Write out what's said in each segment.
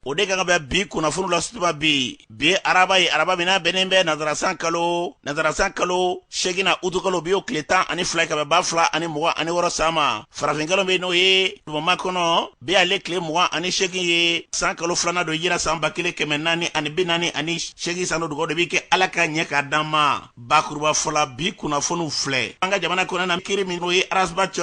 O de kan ka bɛn bi kunnafoni la sutuba bi. Bi araba ye, araba min n'a bɛnnen bɛ nazarasan kalo 8 na, utukalo bi, o tile 12 ka bɛn 2026 san ma. Farafinkalo bɛ, n'o ye duguma kɔnɔ bi, ale tile 28 ye, san kalo filanan don, yira san 1448 san. Dugawu de bi kɛ, Ala ka ɲɛ k'a d'an ma. Bakuruba fɔla, bi kunnafoniw filɛ. An ka jamana kɔnɔ na, kiri min n'o ye Ras Bath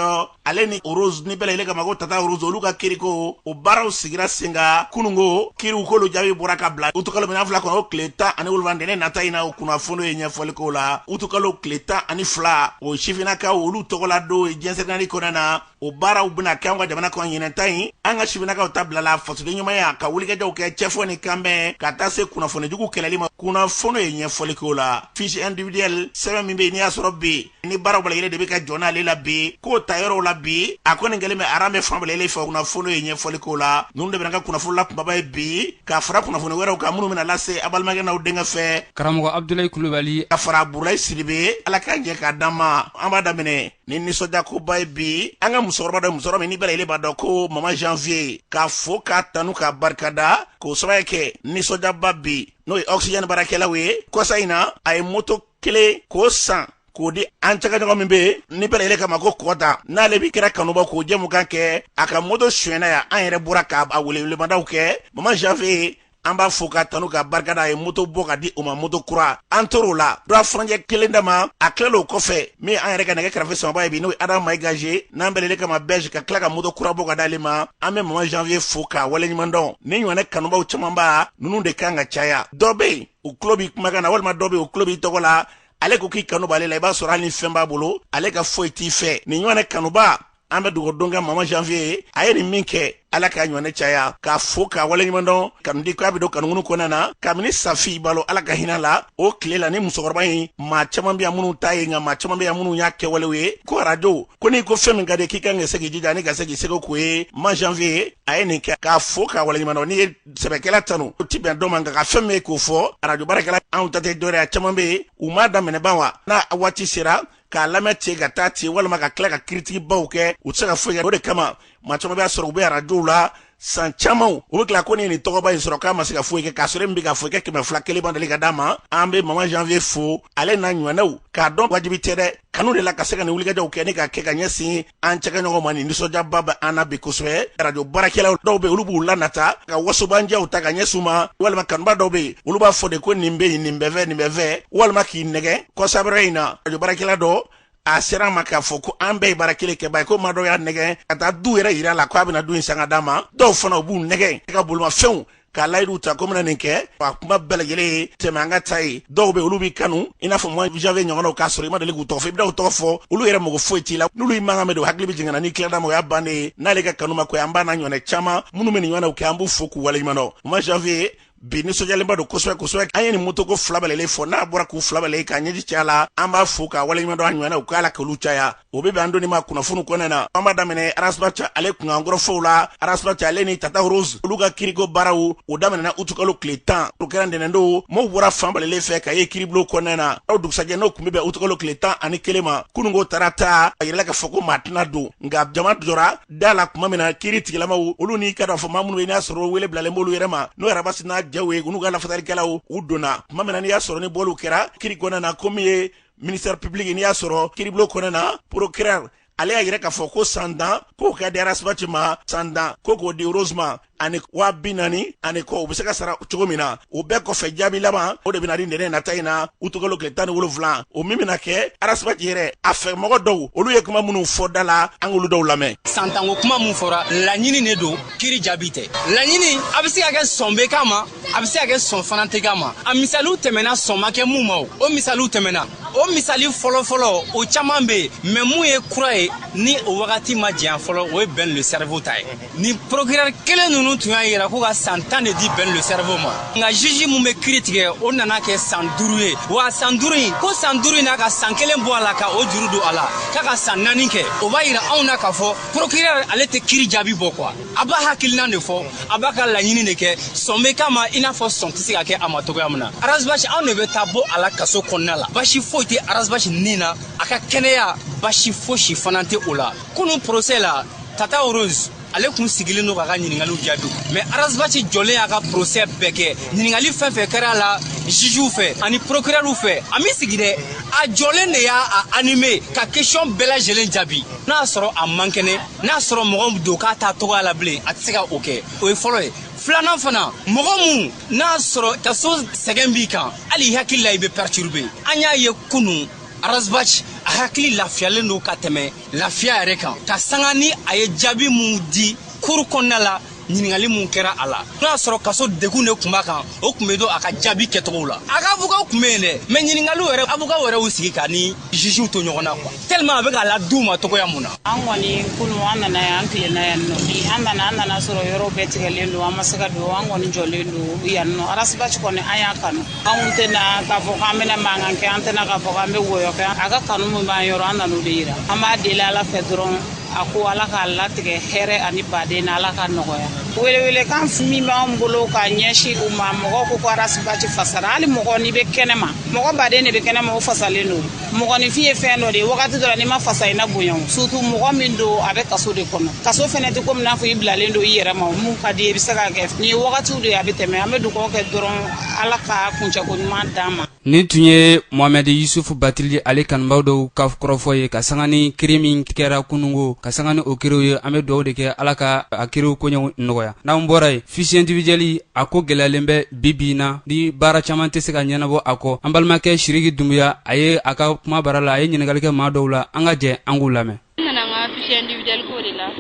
ale ni Rose ni bɛɛ lajɛlen kama ko Tata Rose, olu ka kiriko o baaraw sigira sen kan kunungo. Kiriw k'olu jaabi bɔra ka bila utukalo minɛn fila kɔnɔ, o tile 17, ntɛnɛn nata in na. O kunnafoni ye ɲɛfɔli k'o la. Utukalo tile 12, o sifinnakaw olu tɔgɔla don diɲɛ kɔnɔ na, o baaraw bɛna kɛ an ka jamana kɔnɔ ɲinɛta in. An ka sifinnakaw ta bilala fasoden ɲumanya ka wulikajɔw kɛ, cɛfɔ ni kanbɛn, ka taa se kunnafonijugu kɛlɛli ma. Kunnafoni ye ɲɛfɔli k'o la. Fiche individuelle, sɛbɛn min bɛ yen n'i y'a sɔrɔ bi ni baaraw bɛɛ lajɛlen de bɛ ka jɔ n'ale la bi, k'o ta yɔrɔw la bi, a kɔni kɛlen bɛ aran bɛ fan bɛɛ lajɛlen fɛ. Kunnafoni ye ɲɛfɔli k'o la. Ninnu de bɛna ka kunnafoni la kunbaba ye bi, ka fara kunnafoni wɛrɛw kan minnu bɛna lase a balimakɛ n'aw denkɛ fɛ, Karamɔgɔ Abudulayi Kulubali. Ka fara Burulayi Sidibe. Ala k'a ɲɛ k'a d'an ma. An b'a daminɛ ni nisɔndiyakoba ye bi. An ka musokɔrɔba dɔ, musokɔrɔba min ni bɛɛ lajɛlen b'a dɔn ko Mama Janvier, k'a fo k'a tanu k'a barikada, k'o sababu kɛ nisɔndiyaba bi, n'o ye oxygène baarakɛlaw ye. Kɔsa in na, a ye moto kelen k'o san k'o di an cɛkɛɲɔgɔn min bɛ yen ni bɛɛ lajɛlen kama ko Kɔda, n'ale bi kɛra kanuba k'o jɛmukan kɛ. A ka moto sonyɛna yan, an yɛrɛ bɔra k'a welewelemadaw kɛ. Mama Janvier, an b'a fo ka tanu ka barikada. A ye moto bɔ ka di o ma, moto kura. An tor'o la, dɔ furancɛ kelen dama a tilala o kɔfɛ, min an yɛrɛ ka nɛgɛ kɛrɛfɛ samaba ye bi, n'o ye Adama Mayigaze, n'an bɛɛ lajɛlen kama bɛɛ, ka tila ka moto kura bɔ ka d'ale ma. An bɛ Mama Janvier fo k'a waleɲuman dɔn. Ni ɲɔgɔnna kanubaw camanba ninnu de kan ka caya. Dɔ bɛ yen, u tulo b'i kumakan na, walima dɔ bɛ yen, u tulo b'i tɔgɔ la, ale ko k'i kanu b'ale la, i b'a sɔrɔ hali ni fɛn b'a bolo, ale ka foyi t'i fɛ. Nin ɲɔgɔnna kanuba, an bɛ dugawu don kɛ Mama Janvier ye. A ye nin min kɛ, Ala k'a ɲɔgɔnɛ caya, k'a fo k'a waleɲuman dɔn. Kanudi k'a bɛ don kanukunu kɔnɔna na kabini Safi balo, Ala ka hinɛ la o tile la. Ni musokɔrɔba in, maa caman bɛ yan minnu ta ye, nka maa caman bɛ yan minnu y'a kɛwalew ye ko arajo ko n'i ko fɛn min ka di k'i kan ka se k'i jija ani ka se k'i seko k'o ye. Mama Janvier, a ye nin kɛ, k'a fo k'a waleɲuman dɔn. N'i ye sɛbɛkɛla tanu, o ti bɛn dɔ ma, nka ka fɛn min ye k'o fɔ arajo baarakɛla, anw ta tɛ dɔwɛrɛ ye. A caman bɛ yen, u m'a daminɛ ban wa, n'a waati sera k'a lamɛn ten ka taa ten, walima ka tila ka kiritigibaw kɛ, u tɛ se ka foyi kɛ. O de kama maa caman b'a sɔrɔ u bɛ arajow la san caman, u bɛ tila ko ne ye nin tɔgɔba in sɔrɔ, k'a ma se ka foyi kɛ, k'a sɔrɔ min bɛ ka foyi kɛ, 200 kelen ma deli ka d'a ma. An bɛ Mama Janvier fo, ale n'a ɲɔgɔnnaw, k'a dɔn wajibi tɛ dɛ, kanu de la ka se ka nin wulikajɔw kɛ ni ka kɛ ka ɲɛsin an cɛkɛɲɔgɔn ma. Nin nisɔndiyaba bɛ an na bi kosɛbɛ. Arajo baarakɛlaw dɔw bɛ, olu b'u lanata ka wasobanjaw ta ka ɲɛsin u ma, walima kanuba dɔw bɛ yen, olu b'a fɔ de ko nin bɛ yen, nin bɛ fɛ, nin bɛ fɛ, walima k'i nɛgɛ. Kɔsabɛrɛ in na, arajo baarakɛla dɔ a sera ma k'a fɔ ko an bɛɛ ye baara kelen kɛ ba ye, ko maa dɔw y'a nɛgɛ ka taa du yɛrɛ yira la k'a bɛna du in san ka d'a ma. Dɔw fana, u b'u nɛgɛ ka bolimafɛnw k'a layidu ta ko bɛna nin kɛ. A kuma bɛɛ lajɛlen ye tɛmɛ an ka ta ye. Dɔw bɛ, olu b'i kanu i n'a fɔ Mama Janvier ɲɔgɔnnaw, k'a sɔrɔ i ma deli k'u tɔgɔ fɔ. I bɛ u tɔgɔ fɔ, olu yɛrɛ mɔgɔ foyi t'i la. N'olu y'i mankan mɛn don, hakili bɛ jigin na n'i tilala ma, o y'a bannen ye. N'ale ka kanu ma ko, an b'a n'a ɲɔgɔnna caman minnu bɛ nin ɲɔgɔnnaw kɛ, an b'u fo k'u waleɲuman dɔn. Mama Janvier bi nisɔndiyalenba don kosɛbɛ kosɛbɛ. An ye nin motoko fila bɛɛ lajɛlen fɔ, n'a bɔra k'u fila bɛɛ lajɛlen k'a ɲɛji caya la, an b'a fo k'a waleɲuman dɔn. A ɲɔgɔnnaw k'a la k'olu caya, o bɛ bɛn an donni ma kunnafoni kɔnɔna na. An b'a daminɛ Ras Bath ale kunkankɔrɔfɔw la. Ras Bath ale ni Tata Rose, olu ka kiriko baaraw o daminɛna utukalo tile 10, o kɛra ntɛnɛn don. Maaw bɔra fan bɛɛ lajɛlen fɛ ka ye kiribulon kɔnɔna na. Aw dugusajɛ, n'o tun bɛ bɛn utukalo tile 11 ma, kununko tarata, a yirala k'a fɔ ko maa tɛna don, nka jama jɔra da la tuma min na, kiiri tigilamaw olu n'i ka dɔn fɔ maa minnu ye, n'a sɔrɔ wele bilalen b'olu yɛrɛ ma, n'o yɛrɛ basi n'a jaw ye, n'u ka lafasalikɛlaw, u donna tuma min na, n'i y'a sɔrɔ ni bɔliw kɛra kiiri kɔnɔna na, ko min ye ministère public, n'i y'a sɔrɔ kiiribulon kɔnɔna na, procureur ale y'a yira k'a fɔ ko san 10 k'o ka di Ras Bath ma, san 10 ko k'o di Rose ma, ani 40 000 ani kɔ, u bɛ se ka sara cogo min na. O bɛɛ kɔfɛ, jaabi laban o de bɛna di ntɛnɛn nata in na, utukalo tile 17. O min bɛna kɛ, Ras Bath yɛrɛ a fɛ mɔgɔ dɔw, olu ye kuma minnu fɔ da la, an k'olu dɔw lamɛn. San 10 ko kuma mun fɔra, laɲini de don, kiri jaabi tɛ. Laɲini a bɛ se ka kɛ sɔn bɛ k'a ma, a bɛ se ka kɛ sɔn fana tɛ k'a ma. A misaliw tɛmɛna, sɔn ma kɛ mun ma, o misaliw tɛmɛna. O misali fɔlɔ-fɔlɔ, o caman bɛ yen, mɛ mun ye kura ye ni o wagati ma janya fɔlɔ, o ye Ben le Cerveau ta ye. Ni procureur kelen ninnu tun y'a yira ko ka san 10 de di Ben le Cerveau ma, nka juge mun bɛ kiiri tigɛ, o nana kɛ san 5 ye. Wa san 5 in ko, san 5 in n'a ka san kelen bɔ a la ka o juru don a la k'a ka san 4 kɛ, o b'a yira anw na k'a fɔ procureur ale tɛ kiiri jaabi bɔ quoi. A b'a hakilina de fɔ, a b'a ka laɲini de kɛ. Sɔn bɛ k'a ma i n'a fɔ sɔn tɛ se ka kɛ a ma cogoya min na. Ras Bath, anw de bɛ taa bɔ a la kaso kɔnɔna la, basi foyi tɛ Ras Bath nin na, a ka kɛnɛya basi fosi fana tɛ o la. Kunun procès la, Tata Rose Ale kun sigilen don k'a ka ɲininkaliw jaabi, mais Ras Bath jɔlen y'a ka procès bɛɛ kɛ. Ɲininkali fɛn fɛn kɛra a la jugew fɛ ani procureur fɛ, a m'i sigi dɛ, a jɔlen de y'a animé ka question bɛɛ lajɛlen jaabi. N'a y'a sɔrɔ a man kɛnɛ, n'a y'a sɔrɔ mɔgɔ don k'a t'a tɔgɔya la bilen, a tɛ se ka o kɛ. O ye fɔlɔ ye. Filanan fana, mɔgɔ mun n'a sɔrɔ kaso sɛgɛn b'i kan, hali i hakili la i bɛ perturber. An y'a ye kunun, Ras Bath a hakili lafiyalen don ka tɛmɛ lafiya yɛrɛ kan, ka sanga ni a ye jaabi mun di cour kɔnɔna la, ɲininkali mun kɛra a la. N'o y'a sɔrɔ kaso degun de tun b'a kan, o tun bɛ don a ka jaabi kɛcogo la. A ka avocat tun bɛ yen dɛ, mais ɲininkaliw yɛrɛ, avocat yɛrɛ y'u sigi ka ni jugew to ɲɔgɔn na quoi, tellement a bɛ k'a la d'u ma cogoya mun na. An kɔni kunu an nana yan, an tilenna yan nɔ. Bi an nana sɔrɔ yɔrɔ bɛɛ tigɛlen don, an ma se ka don. An kɔni jɔlen don yan nɔ. Ras Bath kɔni, an y'a kanu. Anw tɛna k'a fɔ k'an bɛna mankan kɛ, an tɛna k'a fɔ k'an bɛ wɔyɔ kɛ. A ka kanu min b'an yɔrɔ, an nan'o de yira. An b'a deli Ala fɛ dɔrɔn, a ko Ala k'a latigɛ hɛrɛ ani baden na, Ala ka nɔgɔya. Welewelekan min b'an bolo ka ɲɛsin u ma, mɔgɔw ko ko Ras Bath fasara. Hali mɔgɔ n'i bɛ kɛnɛ ma, mɔgɔ baden de bɛ kɛnɛ ma, o fasalen don. Mɔgɔninfin ye fɛn dɔ de ye, wagati dɔ la n'i ma fasa i na bonya. Surtout mɔgɔ min don, a bɛ kaso de kɔnɔ. Kaso fɛnɛ tɛ komi n'a fɔ i bilalen don i yɛrɛ ma, mun ka di i bɛ se k'a kɛ. Nin ye wagatiw de ye, a bɛ tɛmɛ. An bɛ dugawu kɛ dɔrɔn, Ala ka kuncɛko ɲuman d'an ma. Nin tun ye Mohamɛdi Yusufu Batili ale kanubaw dɔw ka kɔrɔfɔ ye, ka sanga ni kiri min kɛra kunungo, ka sanga ni o kiriw ye. An bɛ dugawu de kɛ, Ala ka a kiriw koɲɛw nɔgɔya. N'an bɔra yen, fiche individuelle, a ko gɛlɛyalen bɛ bi bi in na, ni baara caman tɛ se ka ɲɛnabɔ a kɔ. An balimakɛ Siriki Dunbuya, a ye a ka kuma bara la, a ye ɲininkali kɛ maa dɔw la. An ka jɛ an k'u lamɛn. N nana n ka fiche individuelle ko de la.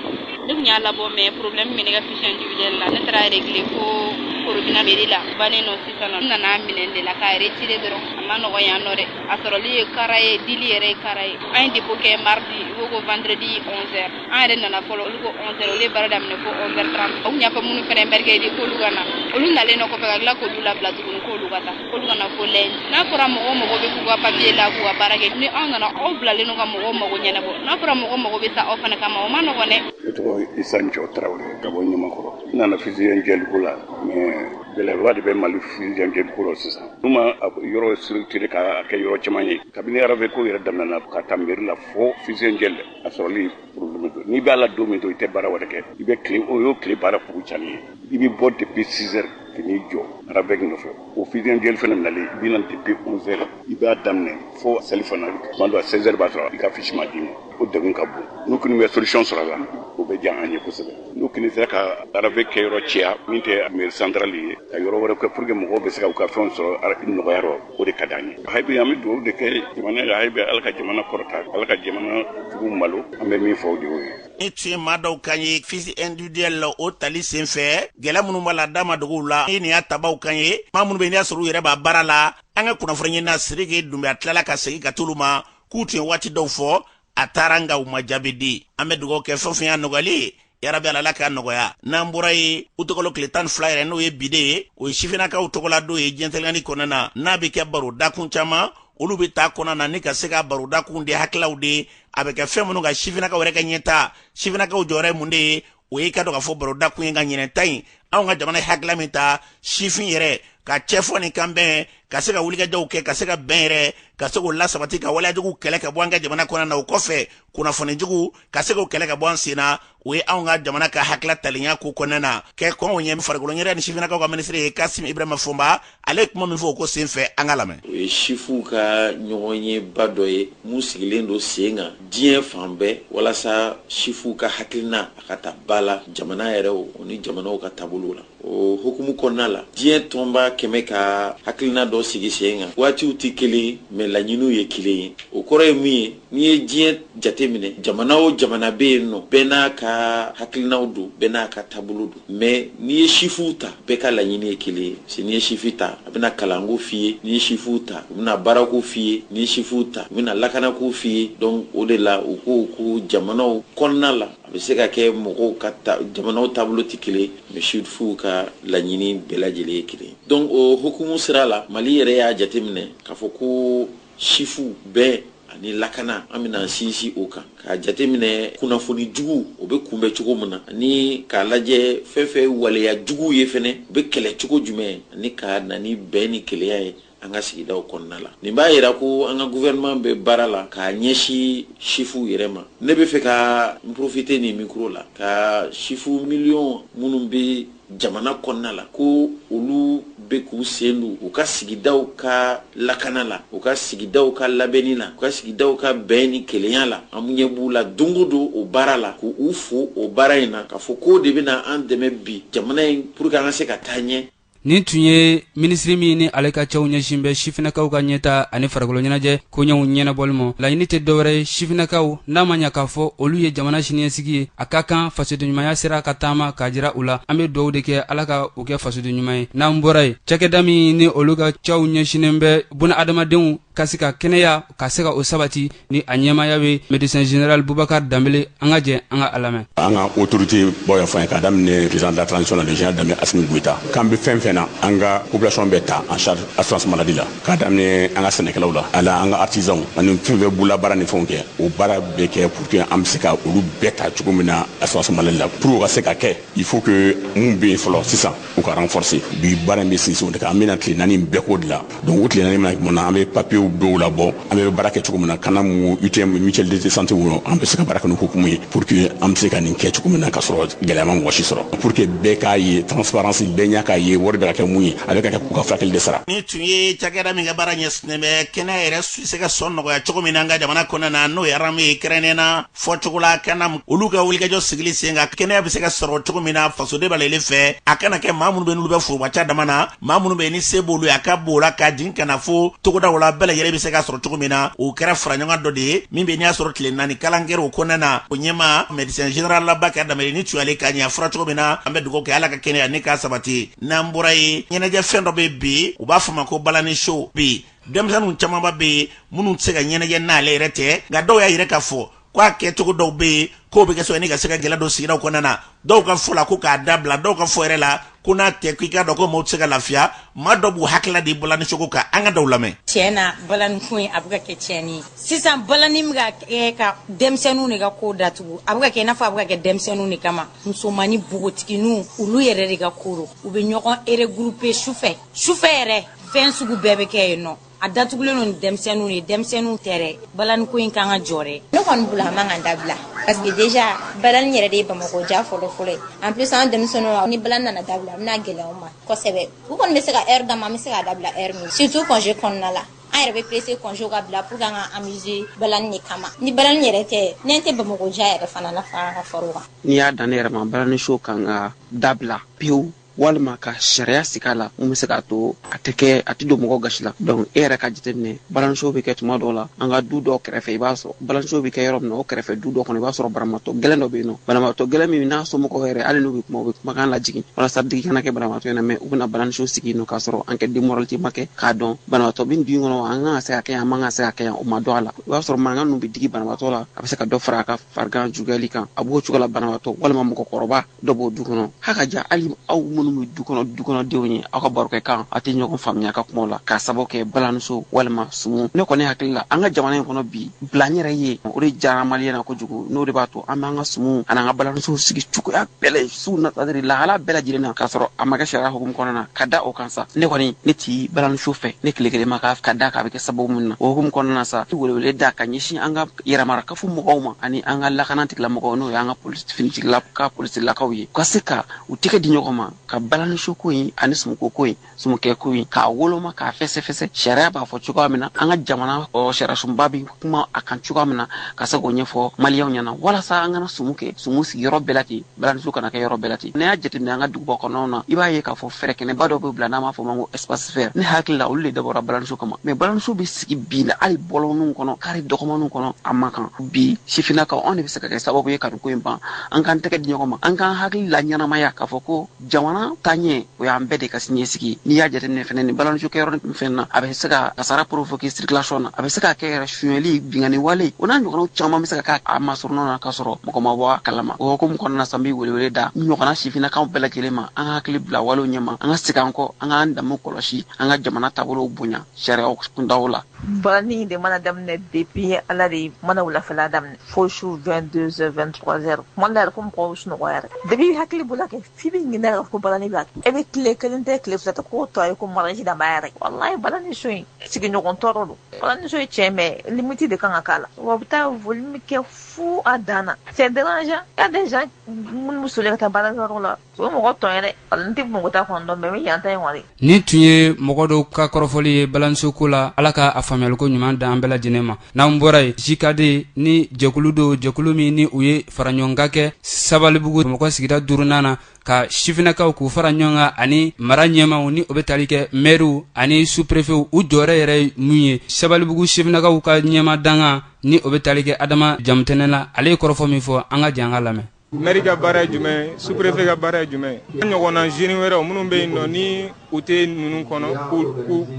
Ne tun y'a labɔ, mais problème min bɛ ne ka fiche individuelle la, ne taara régler fo Korofina mairie la, bannen nɔ. Sisan nɔ, n nana minɛ de la k'a retirer dɔrɔn. A ma nɔgɔn yan nɔ dɛ, a sɔrɔli ye kara ye, dili yɛrɛ ye kara ye. An ye dépôt kɛ mardi, u ko ko vendredi 11h. An yɛrɛ nana fɔlɔ, olu ko 11h, olu ye baara daminɛ fo 11h30. U tun y'a fɔ minnu fɛnɛ mercredi k'olu ka na, olu nalen nɔ kɔfɛ ka tila k'olu labila tuguni k'olu ka taa, k'olu ka na fo lundi. N'a fɔra mɔgɔw mago bɛ k'u ka papier la k'u ka baara kɛ, ni anw nana, aw bilalen don ka mɔgɔw mago ɲɛnabɔ. N'a fɔra mɔgɔ mago bɛ sa aw fana kama, o ma nɔgɔn dɛ. Ne tɔgɔ Isa Njɔ Tarawele ka bɔ Ɲamakɔrɔ. N nana fiche individuelle ko la, mais gɛlɛyaba de bɛ Mali fiche individuelle ko la sisan. N'u ma yɔrɔ structuré k'a kɛ yɔrɔ caman ye, kabini RAVEC ko yɛrɛ daminɛna ka taa mairie la fo fiche individuelle, a sɔrɔli problème don. N'i b'a la don min to, i tɛ baara wɛrɛ kɛ, i bɛ tile, o y'o tile baara kuru cani ye. I bɛ bɔ depuis 6 heures ka n'i jɔ RAVEC nɔfɛ. O fiche individuelle fana nalen, i bɛ na depuis 11 heures, i b'a daminɛ fo seli fana, tuma dɔ 16 heures b'a sɔrɔ i ka fiche ma d'i ma. O degun ka bon. N'u kɔni bɛ solution sɔrɔ a la, o bɛ diya an ye kosɛbɛ. N'u kɔni sera ka RAVEC kɛ yɔrɔ cɛya min tɛ mairie centrale ye, ka yɔrɔ wɛrɛ kɛ pour que mɔgɔw bɛ se ka u ka fɛnw sɔrɔ nɔgɔya rɔ, o de ka d'an ye. Hali an bɛ dugawu de kɛ jamana ye, hali bi Ala ka jamana kɔrɔta, Ala ka jamana jugu malo. An bɛ min fɔ, o de y'o ye. Ni tun ye maa dɔw kan ye fiche individuelle o tali sen fɛ, gɛlɛya minnu b'a la, da ma dogo la, ni nin y'a tabaw kan ye. Maa minnu bɛ yen, n'i y'a sɔrɔ u yɛrɛ b'a baara la, an ka kunnafoni ɲinina Siriki Dunbiya tilala ka segin ka t'olu ma k'u tun ye waati dɔw fɔ, a taara nka u ma jaabi di. An bɛ dugawu kɛ, fɛn fɛn y'a nɔgɔyali ye, yarabi Ala k'a nɔgɔya. N'an bɔra yen, utukalo tile 12 yɛrɛ, n'o ye bi de ye, o ye sifinnakaw tɔgɔla don ye diɲɛ kɔnɔna na. N'a bɛ kɛ baro dakun caman, olu bɛ taa kɔnɔna na ni ka se ka baro dakun de hakililaw de, a bɛ kɛ fɛn minnu ka sifinnakaw yɛrɛ ka ɲɛta, sifinnakaw jɔyɔrɔ ye mun de ye. O ye ka dɔn k'a fɔ baro dakun ye ka ɲinɛ ta in, anw ka jamana ye hakilila min ta sifin yɛrɛ ka cɛfɔ ni kan bɛn, ka se ka wulikajɔw kɛ, ka se ka bɛn yɛrɛ, ka se k'o lasabati, ka waleyajugu kɛlɛ ka bɔ an ka jamana kɔnɔna na. O kɔfɛ, kunnafonijugu ka se k'o kɛlɛ ka bɔ an sen na, o ye anw ka jamana ka hakilila talenya ko kɔnɔna na kɛ kɔn o ɲɛ. Farikolo ɲɛnajɛ ni sifinnakaw ka minisiri ye Kasim Ibrahima Fɔnba, ale ye kuma min fɔ o ko sen fɛ, an ka lamɛn. O ye sifuw ka ɲɔgɔn ye ba dɔ ye mun sigilen don sen kan diɲɛ fan bɛɛ, walasa sifuw ka hakilina a ka ta ba la jamana yɛrɛ o ni jamanaw ka taabolo la. O hukumu kɔnɔna la, diɲɛ tɔnba kɛmɛ ka hakilina dɔ sigi sen kan. Waatiw tɛ kelen, mais laɲiniw ye kelen ye. O kɔrɔ ye mun ye? N'i ye diɲɛ jate minɛ, jamana o jamana bɛ yen nɔ, bɛɛ n'a ka hakilinaw don, bɛɛ n'a ka taabolo don, mais n'i ye sifuw ta, bɛɛ ka laɲini ye kelen ye. Parce que n'i ye sifi ta, a bɛna kalanko f'i ye. N'i ye sifuw ta, u bɛna baarako f'i ye. N'i ye sifuw ta, u bɛna lakanako f'i ye. Donc o de la, u ko ko jamanaw kɔnɔna la, a bɛ se ka kɛ mɔgɔw ka ta jamanaw taabolo tɛ kelen, mais sifuw ka laɲini bɛɛ lajɛlen ye kelen. Donc o hukumu sira la, Mali yɛrɛ y'a jateminɛ k'a fɔ ko sifu bɛɛ ani lakana, an bɛna sinsin o kan, k'a jateminɛ kunnafoni jugu o bɛ kunbɛn cogo min na, ani k'a lajɛ fɛn fɛn waleya jugu ye fɛnɛ, u bɛ kɛlɛ cogo jumɛn, ani ka na ni bɛn ni kelenya ye. an ka sigidaw kɔnɔna la. Nin b'a yira ko an ka gouvernement bɛ baara la k'a ɲɛsin sifuw yɛrɛ ma. Ne bɛ fɛ ka n profiter nin micro la ka sifu miliyɔn minnu bɛ jamana kɔnɔna la, ko olu bɛ k'u sen don u ka sigidaw ka lakana la, u ka sigidaw ka labɛnni la, u ka sigidaw ka bɛn ni kelenya la. An ɲɛ b'u la don o don o baara la, k'u fo o baara in na, k'a fɔ k'o de bɛna an dɛmɛ bi jamana in pour que an ka se ka taa ɲɛ. Nin tun ye minisiri min ni ale ka cɛw ɲɛsin bɛ sifinnakaw ka ɲɛta ani farikolo ɲɛnajɛ koɲɛw ɲɛnabɔli ma. Laɲini tɛ dɔwɛrɛ ye, sifinnakaw n'a ma ɲa k'a fɔ olu ye jamana siniɲɛsigi ye, a ka kan fasodenɲumanya sira ka taama k'a jira u la. An bɛ dugawu de kɛ Ala ka u kɛ fasoden ɲuman ye. N'an bɔra yen, cakɛda min ni olu ka cɛw ɲɛsinnen bɛ buna adamadenw ka se ka kɛnɛya ka se ka o sabati, ni a ɲɛmaaya bɛ médecin général Bubakar Danbele, an ka jɛ an ka a lamɛn. An ka autorité baw y'a fɔ an ye, k'a daminɛ président de la transition la, le général d'armée Assimi Goïta, k'an bɛ fɛn fɛn na, an ka population bɛɛ ta en charge assurance maladie la, k'a daminɛ an ka sɛnɛkɛlaw la, ala an ka artisans ani fɛn fɛn bololabaara ni fɛnw kɛ, o baara bɛ kɛ pour que an bɛ se ka olu bɛɛ ta cogo min na assurance maladie la. Pour o ka se ka kɛ, il faut que mun bɛ yen fɔlɔ sisan, u ka renforcer. Bi baara in bɛ sinsin o de kan. An bɛna tile 4 bɛɛ k'o de la. Donc o tile 4 mana mun na, an bɛ papiyew dɔw labɔ, an bɛ baara kɛ cogo min na, kana mu UTM, mutuelle de santé, an bɛ se ka baara kɛ n'o hukumu ye pour que an bɛ se ka nin kɛ cogo min na ka sɔrɔ gɛlɛya ma mɔgɔ si sɔrɔ, pour que bɛɛ k'a ye, transparence, bɛɛ ɲɛ k'a ye wari bɛ ka kɛ mun ye, a bɛ ka kɛ k'u ka furakɛli de sara. Ni tun ye cakɛda min ka baara ɲɛsinnen bɛ kɛnɛya yɛrɛ se ka sɔn nɔgɔya cogo min na an ka jamana kɔnɔna na, n'o ye arame ye, kɛrɛnkɛrɛnnenya na fɔcogo la kana olu ka wulikajɔ sigili sen kan, kɛnɛya bɛ se ka sɔrɔ cogo min na fasoden b'a lajɛlen fɛ, a kana kɛ maa minnu bɛ n'olu bɛ forobaca dama na, maa minnu bɛ ni se b'olu ye, a ka b'o la ka jigin ka na fo togodaw la, bɛɛ lajɛlen bɛ se ka sɔrɔ cogo min na. O kɛra fara ɲɔgɔn dɔ de ye min bɛ n'i y'a sɔrɔ tile 4 kalan kɛra o kɔnɔna na. O ɲɛmaa médecin général Bakari Danbele ni tuyale ka ɲɛ fura cogo min na. An bɛ dugawu kɛ Ala ka kɛnɛya ni k'a sabati. N'an bɔra yen, ɲɛnajɛ fɛn dɔ bɛ bi, u b'a fɔ ma ko balani show. Bi denmisɛnninw camanba bɛ yen minnu tɛ se ka ɲɛnajɛ n'ale yɛrɛ tɛ, nka dɔw y'a yɛrɛ k'a fɔ ko a kɛcogo dɔw bɛ yen k'o bɛ kɛ sababu ye ni ka se ka gɛlɛya don sigidaw kɔnɔna na. Dɔw ka fɔ la ko k'a dabila, dɔw ka fɔ yɛrɛ la ko n'a tɛ k'i k'a dɔn ko maaw tɛ se ka lafiya. Maa dɔw b'u hakilila di balani cogo kan, an ka dɔw lamɛn. Tiɲɛ na, balani ko in a bɛ ka kɛ tiɲɛni ye sisan. Balani bɛ ka kɛ ka denmisɛnninw de ka ko datugu. A bɛ ka kɛ i n'a fɔ a bɛ ka kɛ denmisɛnninw de kama. Musomanni, npogotigininw, olu yɛrɛ de ka ko don. U bɛ ɲɔgɔn regrouper sufɛ sufɛ yɛrɛ, fɛn sugu bɛɛ bɛ kɛ yen nɔ. A datugulen don ni denmisɛnninw ye, denmisɛnninw tɛ dɛ. Balani ko in kan ka jɔ dɛ. Ne kɔni bolo, a man ka dabila parce que déjà balani yɛrɛ de ye Bamakɔ ja fɔlɔ fɔlɔ ye. En plus, an denmisɛnninw, ni balani nana dabila, a bɛna gɛlɛya u ma kosɛbɛ. U kɔni bɛ se ka heure d'an ma, an bɛ se k'a dabila heure min, surtout congé kɔnɔna la. An yɛrɛ bɛ pressé congé ka bila pour que an ka amuser balani de kama. Ni balani yɛrɛ tɛ, ne tɛ Bamakɔ ja yɛrɛ fana la fana ka fara o kan. N'i y'a dan ne yɛrɛ ma, balani show kan ka dabila pewu walima ka sariya sigi a la mun bɛ se k'a to a tɛ kɛ, a tɛ don mɔgɔ gasi la. Donc e yɛrɛ ka jateminɛ, balani show bɛ kɛ tuma dɔw la an ka du dɔw kɛrɛfɛ. I b'a sɔrɔ balani show bɛ kɛ yɔrɔ min na, o kɛrɛfɛ du dɔ kɔnɔ, i b'a sɔrɔ banabaatɔ gɛlɛn dɔ bɛ yen nɔ, banabaatɔ gɛlɛn min n'a somɔgɔw yɛrɛ, hali n'u bɛ kuma, u bɛ kumakan lajigin walasa digi kana kɛ banabaatɔ ɲɛna. Mais u bɛna balani show sigi yen nɔ k'a sɔrɔ enquête de moralité ma kɛ k'a dɔn banabaatɔ bɛ du in kɔnɔ, an kan ka se ka kɛ yan, an man ka se ka kɛ yan, o ma dɔn a la. I b'a sɔrɔ mankan ninnu bɛ digi banabaatɔ la, a bɛ se ka dɔ fara a ka farigan juguyali kan. A b'o cogo la, banabaatɔ walima mɔgɔkɔrɔba dɔ b'o du kɔnɔ, ha ka ja, hali aw minnu bɛ du kɔnɔ, du kɔnɔdenw ye, aw ka barokɛ kan a tɛ ɲɔgɔn faamuya ka kumaw la k'a sababu kɛ balaniso walima sumu. Ne kɔni hakili la, an ka jamana in kɔnɔ bi, bila n yɛrɛ ye, o de diyara maliyɛn na kojugu. N'o de b'a to an b'an ka sumu ani an ka balanisow sigi cogoya bɛɛ la, su na lahala bɛɛ lajɛlen na, k'a sɔrɔ a ma kɛ sariya hukumu kɔnɔna na. Ka da o kan sa, ne kɔni ne ti balaniso fɛ ne tile kelen ma, ka da k'a bɛ kɛ sababu min na. O hukumu kɔnɔna na sa, welewele da ka ɲɛsin an ka yɛrɛmarakafo mɔgɔw ma ani an ka lakana tigilamɔgɔw, n'o y'an ka finitigila ka polisilakaw ye, ka se ka u tɛgɛ di ɲɔgɔn ma ka balaniso ko in ani sumuko ko in, sumukɛ ko in, k'a woloma, k'a fɛsɛfɛsɛ sariya b'a fɔ cogoya min na, an ka jamana sariyasunba bɛ kuma a kan cogoya min na, ka se k'o ɲɛfɔ maliyɛnw ɲɛna walasa an kana sumu kɛ sumu sigi yɔrɔ bɛɛ la ten, balaniso kana kɛ yɔrɔ bɛɛ la ten. N'i y'a jateminɛ an ka duguba kɔnɔnaw na, i b'a ye k'a fɔ fɛrɛ kɛnɛba dɔ bɛ bila n'an b'a fɔ ma ko espace vert. Ne hakili la, olu de dabɔra balaniso kama. Mais balaniso bɛ sigi bi la hali bɔlɔnninw kɔnɔ, kari dɔgɔmaninw kɔnɔ, a man kan. Bi sifinnakaw, anw de bɛ se ka kɛ sababu ye ka nin ko in ban. An k'an tɛgɛ di ɲɔgɔn ma, an k'an hakili la ɲɛnamaya k'a fɔ ko jamana taaɲɛ, o y'an bɛɛ de ka siniɲɛsigi. N'i y'a jateminɛ fɛnɛ, nin balaniso kɛyɔrɔ nin fɛn na, a bɛ se ka kasara provoquer circulation na, a bɛ se ka kɛ yɛrɛ sonyɛli, binkanni wale, o n'a ɲɔgɔnnaw caman bɛ se ka kɛ a masurunna na k'a sɔrɔ mɔgɔ ma bɔ a kalama. O hukumu kɔnɔna na sa, n bɛ welewele da ɲɔgɔnna sifinnakaw bɛɛ lajɛlen ma, an ka hakili bila walew ɲɛma, an ka segin an kɔ, an k'an danbew kɔlɔsi, an ka jamana taabolow bonya sariyaw kundaw la. Balani de mana daminɛ depuis ala de mana wulafɛla daminɛ fo su 22h 23h kuma la yɛrɛ ko mɔgɔw sunɔgɔ yɛrɛ depuis hakili bɔla kɛ f'i bɛ ɲinɛ k'a fɔ ko balani b'a e bɛ tile kelen tɛ tile fila tɛ k'o tɔ ye ko mariage dan b'a yɛrɛ walahi balani so in sigiɲɔgɔn tɔɔrɔ don balani so ye tiɲɛ mais limite de kan ka k'a la wa bɛ taa volume kɛ fo a dan na c'est dérangeant. Y a des gens minnu bɛ soli ka taa baarakɛyɔrɔ la o ye mɔgɔ tɔn yɛrɛ n tɛ mɔgɔ ta kɔni dɔn mais n bɛ yan ta in kɔni. Nin tun ye mɔgɔ dɔw ka kɔrɔfɔli ye balaniso ko la. Ala ka a faamuyaliko ɲuman d'an bɛɛ lajɛlen ma. N'an bɔra yen, JKD ni jɛkulu dɔw, jɛkulu min ni u ye faraɲɔgɔnkan kɛ Sabalibugu Bamakɔ sigida duurunan na, ka sifinnakaw k'u fara ɲɔgɔn kan ani mara ɲɛmaw ni o bɛ tali kɛ mɛriw ani superefew, u jɔyɔrɔ yɛrɛ ye mun ye. Sabalibugu sifinnakaw ka ɲɛma dankan ni o bɛ tali kɛ Adama Jamutɛnɛ la, ale ye kɔrɔfɔ min fɔ, an ka jɛ an ka lamɛn. Mɛri ka baara ye jumɛn ye? Sous-préfet ka baara ye jumɛn ye? Ɲɔgɔnna jeunes wɛrɛw minnu bɛ yen nɔ ni u tɛ ninnu kɔnɔ,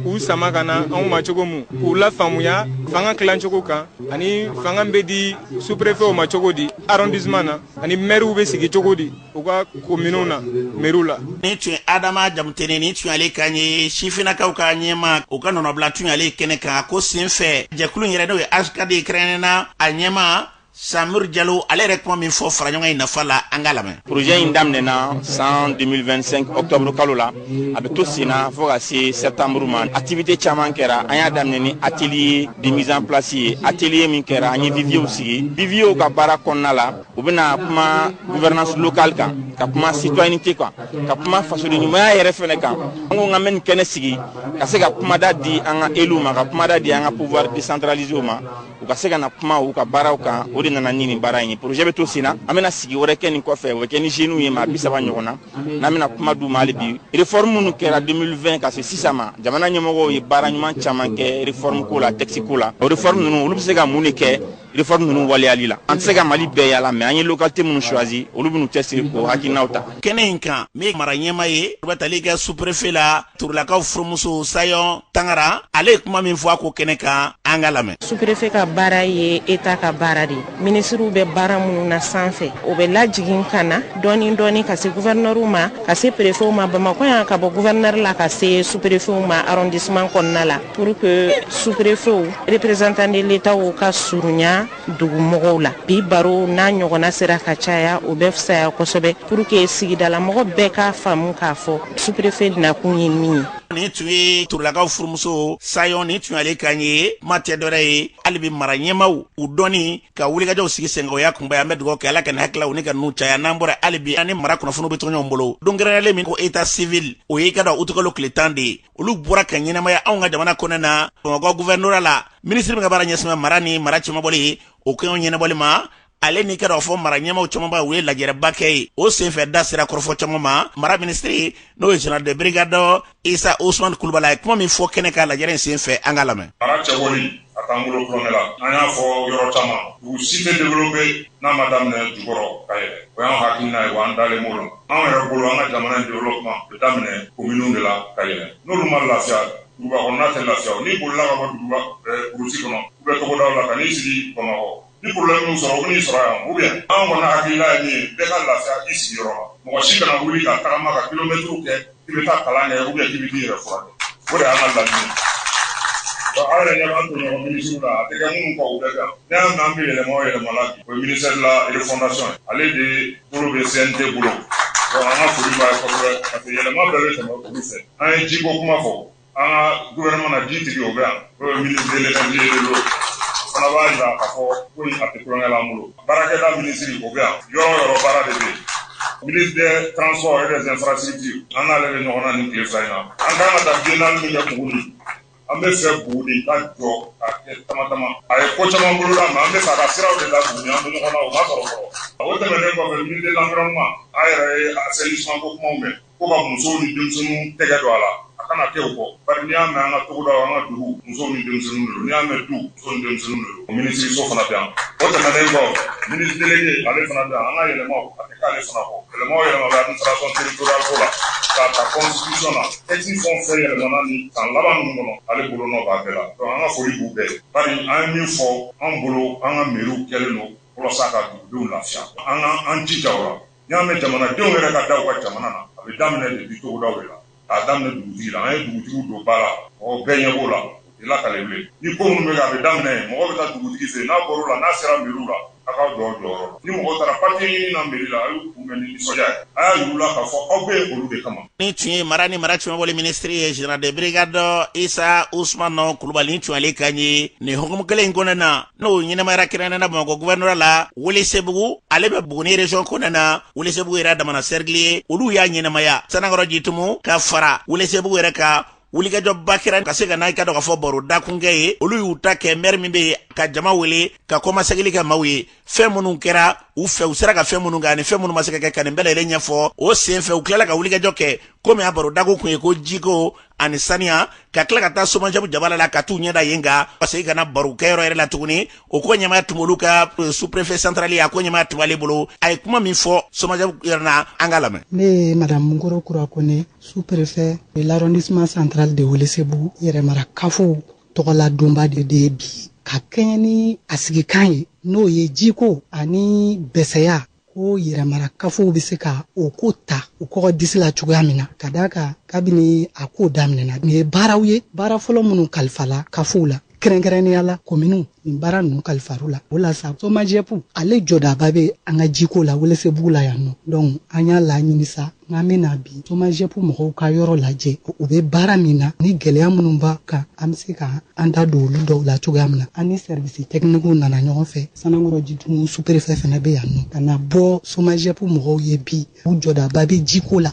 k'u sama ka na anw ma cogo min, k'u lafaamuya fanga tilancogo kan ani fanga bɛ di sous-préfetw ma cogo di arrondissement na ani mɛriw bɛ sigi cogo di u ka kominiw na, mɛriw la. Nin tun ye Adama Jamutɛnɛ, nin tun y'ale kan ye, sifinnakaw ka ɲɛma, u ka nɔnɔbila tun y'ale kɛnɛ kan ko senfɛ. Jɛkulu in yɛrɛ, n'o ye HKD kɛrɛnkɛrɛnnenya a ɲɛma Samir Jalo, ale yɛrɛ kuma min fɔ faraɲɔgɔn in nafa la, an k'a lamɛn. Projet in daminɛna san 2025 octobre kalo la, a bɛ to sen na fo ka se septembre ma. Activité caman kɛra. An y'a daminɛ ni atelier de mise en place ye. Atelier min kɛra, an ye viviers sigi. Viviers ka baara kɔnɔna la, u bɛna kuma gouvernance locale kan, ka kuma citoyenneté kan, ka kuma fasoden ɲumanya yɛrɛ fɛnɛ kan. An ko k'an bɛ nin kɛnɛ sigi ka se ka kumada di an ka élus ma, ka kumada di an ka pouvoir décentralisé ma, u ka se ka na kuma u ka baaraw kan. O de nana ni nin baara in ye. Projet bɛ to sen na. An bɛna sigi wɛrɛ kɛ nin kɔfɛ, o bɛ kɛ ni jeunes ye, maa 30 ɲɔgɔn na, n'an bɛna kuma d'u ma. Hali bi, réforme minnu kɛra 2020 ka se sisan ma, jamana ɲɛmɔgɔw ye baara ɲuman caman kɛ réforme ko la, texte ko la. O réforme ninnu, olu bɛ se ka mun de kɛ réforme ninnu waleyali la? An tɛ se ka Mali bɛɛ yala, mais an ye localité minnu choisi, olu bɛn'u cɛsiri k'o hakilinaw ta. Kɛnɛ in kan, min mara ɲɛma ye, o bɛ tali kɛ sous-préfet la, Turulakaw furumuso Sayɔn Tangara, ale ye kuma min fɔ a ko kɛnɛ kan, an ka lamɛn. Sous-préfet ka baara ye État ka baara de ye. Minisiriw bɛ baara minnu na sanfɛ, o bɛ lajigin ka na dɔɔni dɔɔni ka se gouverneur ma, ka se préfet ma Bamakɔ yan, ka bɔ gouverneur la ka se sous-préfet ma arrondissement kɔnɔna la, pour que sous-préfet, représentant de l'État ka surunya dugumɔgɔw la. Bi baro n'a ɲɔgɔnna sera ka caya, o bɛ fisaya kosɛbɛ, pour que sigidalamɔgɔ bɛɛ k'a faamu k'a fɔ sous-préfet nakun ye min ye. Nin tun ye Turulakaw furumuso Sayɔn, nin tun y'ale kan ye. Kuma tɛ dɔwɛrɛ ye, hali bi mara ɲɛmaw u dɔnni ka wulikajɔw sigi sen kan, o y'a kunba ye. An bɛ dugawu kɛ, Ala ka nin hakililaw ni ka ninnu caya. N'an bɔra, hali bi an ni mara kunnafoniw bɛ to ɲɔgɔn bolo. Don kɛrɛnkɛrɛnlen min ko état civil, o ye i ka dɔn utukalo tile 10 de ye, olu bɔra ka ɲɛnamaya anw ka jamana kɔnɔ na, Bamakɔ gouvernorat la. Minisiri min ka baara ɲɛsin mara ni mara cɛmabɔli ye, o kɛɲɔ ɲɛnabɔli ma, ale n'i ka fɔ mara ɲɛmaw camanba, u ye lajɛrɛba kɛ ye. O senfɛ, da sera kɔrɔfɔ caman ma. Mara minisiri, n'o ye général de brigade Isa Usman Kulubali, a ye kuma min fɔ kɛnɛ kan lajɛrɛ in senfɛ, an ka lamɛn. Mara cɛbɔli a t'an bolo tulonkɛ la. An y'a fɔ yɔrɔ caman, dugu si tɛ développé n'a ma daminɛ jukɔrɔ ka yɛlɛ. O y'an hakilina ye, wa an dalen b'o la. Anw yɛrɛ bolo, an ka jamana in développement bɛ daminɛ kominiw de la ka yɛlɛ. N'olu ma lafiya, duguba kɔnɔna tɛ lafiya. N'i bolila ka bɔ duguba burusi kɔnɔ u bɛ togodaw la ka n'i sigi Bamakɔ, ni problème y'u sɔrɔ, u bɛ n'i sɔrɔ yan. Ou bien an kɔni hakilina ye min ye, bɛɛ ka lafiya i sigiyɔrɔ la. Mɔgɔ si kana wuli ka tagama ka kilomɛtiriw kɛ k'i bɛ taa kalan kɛ ou bien k'i bɛ t'i yɛrɛ furakɛ. O de y'an ka laɲini ye. Aw yɛrɛ ɲɛ b'an tɔɲɔgɔn minisiriw la, a tɛ kɛ minnu kɔ, u bɛ kan. N'i y'a mɛn an bɛ yɛlɛma o yɛlɛma la bi, o ye ministère de la refondation ye. Ale de bolo bɛ CNT bolo. Donc an ka foli b'a ye kosɛbɛ, parce que yɛlɛma bɛɛ bɛ tɛmɛ olu fɛ. An ye jiko kuma fɔ an ka gouvernement na, ji tigi o bɛ yan, o ye ministre de l'énergie et de l'eau. O fana b'a jira k'a fɔ ko in a tɛ tulonkɛ la an bolo. Baarakɛda minisiri, o bɛ yan. Yɔrɔ o yɔrɔ, baara de bɛ yen. Ministre des transports et des infrastructures, an n'ale bɛ ɲɔgɔn na nin tile 2 in na. An kan ka taa biennale min kɛ Buguni, an bɛ fɛ Buguni ka jɔ ka kɛ tama tama. A ye ko caman boloda, mais an bɛ fɛ a ka siraw de la Buguni. An bɛ ɲɔgɔn na, o ma sɔrɔ fɔlɔ. O tɛmɛnen kɔfɛ, ministre de l'environnement, an yɛrɛ ye assainissement ko kumaw mɛn ko ka musow ni denmisɛnninw tɛgɛ don a la, a kana kɛ o kɔ, bari n'i y'a mɛn an ka togodaw, an ka dugu, musow ni denmisɛnninw de don. N'i y'a mɛn du, musow ni denmisɛnninw de don. Minisiri so fana bɛ yan. O tɛmɛnen kɔ, ministre délégué, ale fana bɛ yan. An ka yɛlɛmaw, a tɛ k'ale fana kɔ. Yɛlɛma o yɛlɛma bɛ administration territoriale ko la, k'a ta constitution na, texte fɛn o fɛn yɛlɛmana ni san laban ninnu kɔnɔ, ale bolo nɔ b'a bɛɛ la. Donc an ka foli b'u bɛɛ, bari an ye min fɔ, an bolo, an ka mairie kɛlen don walasa ka dugudenw lafiya. An ka an jija o la. N'i y'a mɛn jamanadenw yɛrɛ ka da u ka jamana na, a bɛ daminɛ depuis togodaw de la, k'a daminɛ dugutigi la. An ye dugutigiw don ba la, mɔgɔw bɛɛ ɲɛ b'o la. tɛ lakale bilen. Ni ko minnu bɛ kɛ, a bɛ daminɛ yen, mɔgɔ bɛ taa dugutigi fɛ yen, n'a bɔr'o la, n'a sera mairie la, a k'aw jɔ aw jɔyɔrɔ la. Ni mɔgɔw taara papier ɲini na mairie la, a y'u kunbɛn ni nisɔndiya ye, a y'a yir'u la k'a fɔ aw bɛ yen olu de kama. Nin tun ye mara ni mara cɛmabɔli minisiri ye, général de brigade Isa Usman Kulubali, nin tun ale kan ye. Nin hukumu kelen in kɔnɔna na, n'o ɲɛnamayara kɛrɛnkɛrɛnnenya la Bamakɔ gouvernorat la, Welesebugu, ale bɛ Buguni région kɔnɔna na, Welesebugu yɛrɛ damana cercle ye, olu y'a ɲɛnamaya Sanankɔrɔ Jitumu ka fara Welesebugu yɛrɛ kan. Wulikajɔba kɛra ka se ka n'a ka dɔn k'a fɔ baro dakunkɛ ye. Olu y'u ta kɛ, maire min bɛ yen ka jama wele ka kɔmasegili kɛ maaw ye, fɛn minnu kɛra u fɛ, u sera ka fɛn minnu kɛ ani fɛn minnu ma se ka kɛ, ka nin bɛɛ lajɛlen ɲɛfɔ. O sen fɛ, u tilala ka wulikajɔ kɛ, komi a baro dakun kun ye ko jiko ani saniya, ka tila ka taa SOMAGEP jabala la ka t'u ɲɛda yen kan, ka segin ka na baro kɛyɔrɔ yɛrɛ la tuguni. O ko ɲɛmaaya tun b'olu ka sous-préfet central ye, a ko ɲɛmaaya tun b'ale bolo. A ye kuma min fɔ SOMAGEP yɛrɛ na, an k'a lamɛn. Ne ye madame Ngoro Kura Kone, sous-préfet de l'arrondissement central de Welesebugu. Yɛrɛmara kafo tɔgɔla donba de ye bi, ka kɛɲɛ ni a sigikan ye, n'o ye jiko ani bɛsɛya ko yɛrɛmara kafow bɛ se ka o ko ta u kɔgɔ disi la cogoya min na. Ka d'a kan, kabini a ko daminɛna, nin ye baaraw ye, baara fɔlɔ minnu kalifala kafow la, kɛrɛnkɛrɛnnenya la kominiw, nin baara ninnu kalifar'u la. O la sa, SOMAGEP ale jɔdaba bɛ an ka jiko la Welesebugu la yan nɔ. Donc an y'a laɲini sa n'an bɛna bi SOMAGEP mɔgɔw ka yɔrɔ lajɛ, u bɛ baara min na ni gɛlɛya minnu b'a kan, an bɛ se ka an da don olu dɔw la cogoya min na. An ni service technique nana ɲɔgɔn fɛ, Sanankɔrɔ Jitumu sous-préfet fana bɛ yan nɔ, ka na bɔ SOMAGEP mɔgɔw ye bi, u jɔdaba bɛ jiko la.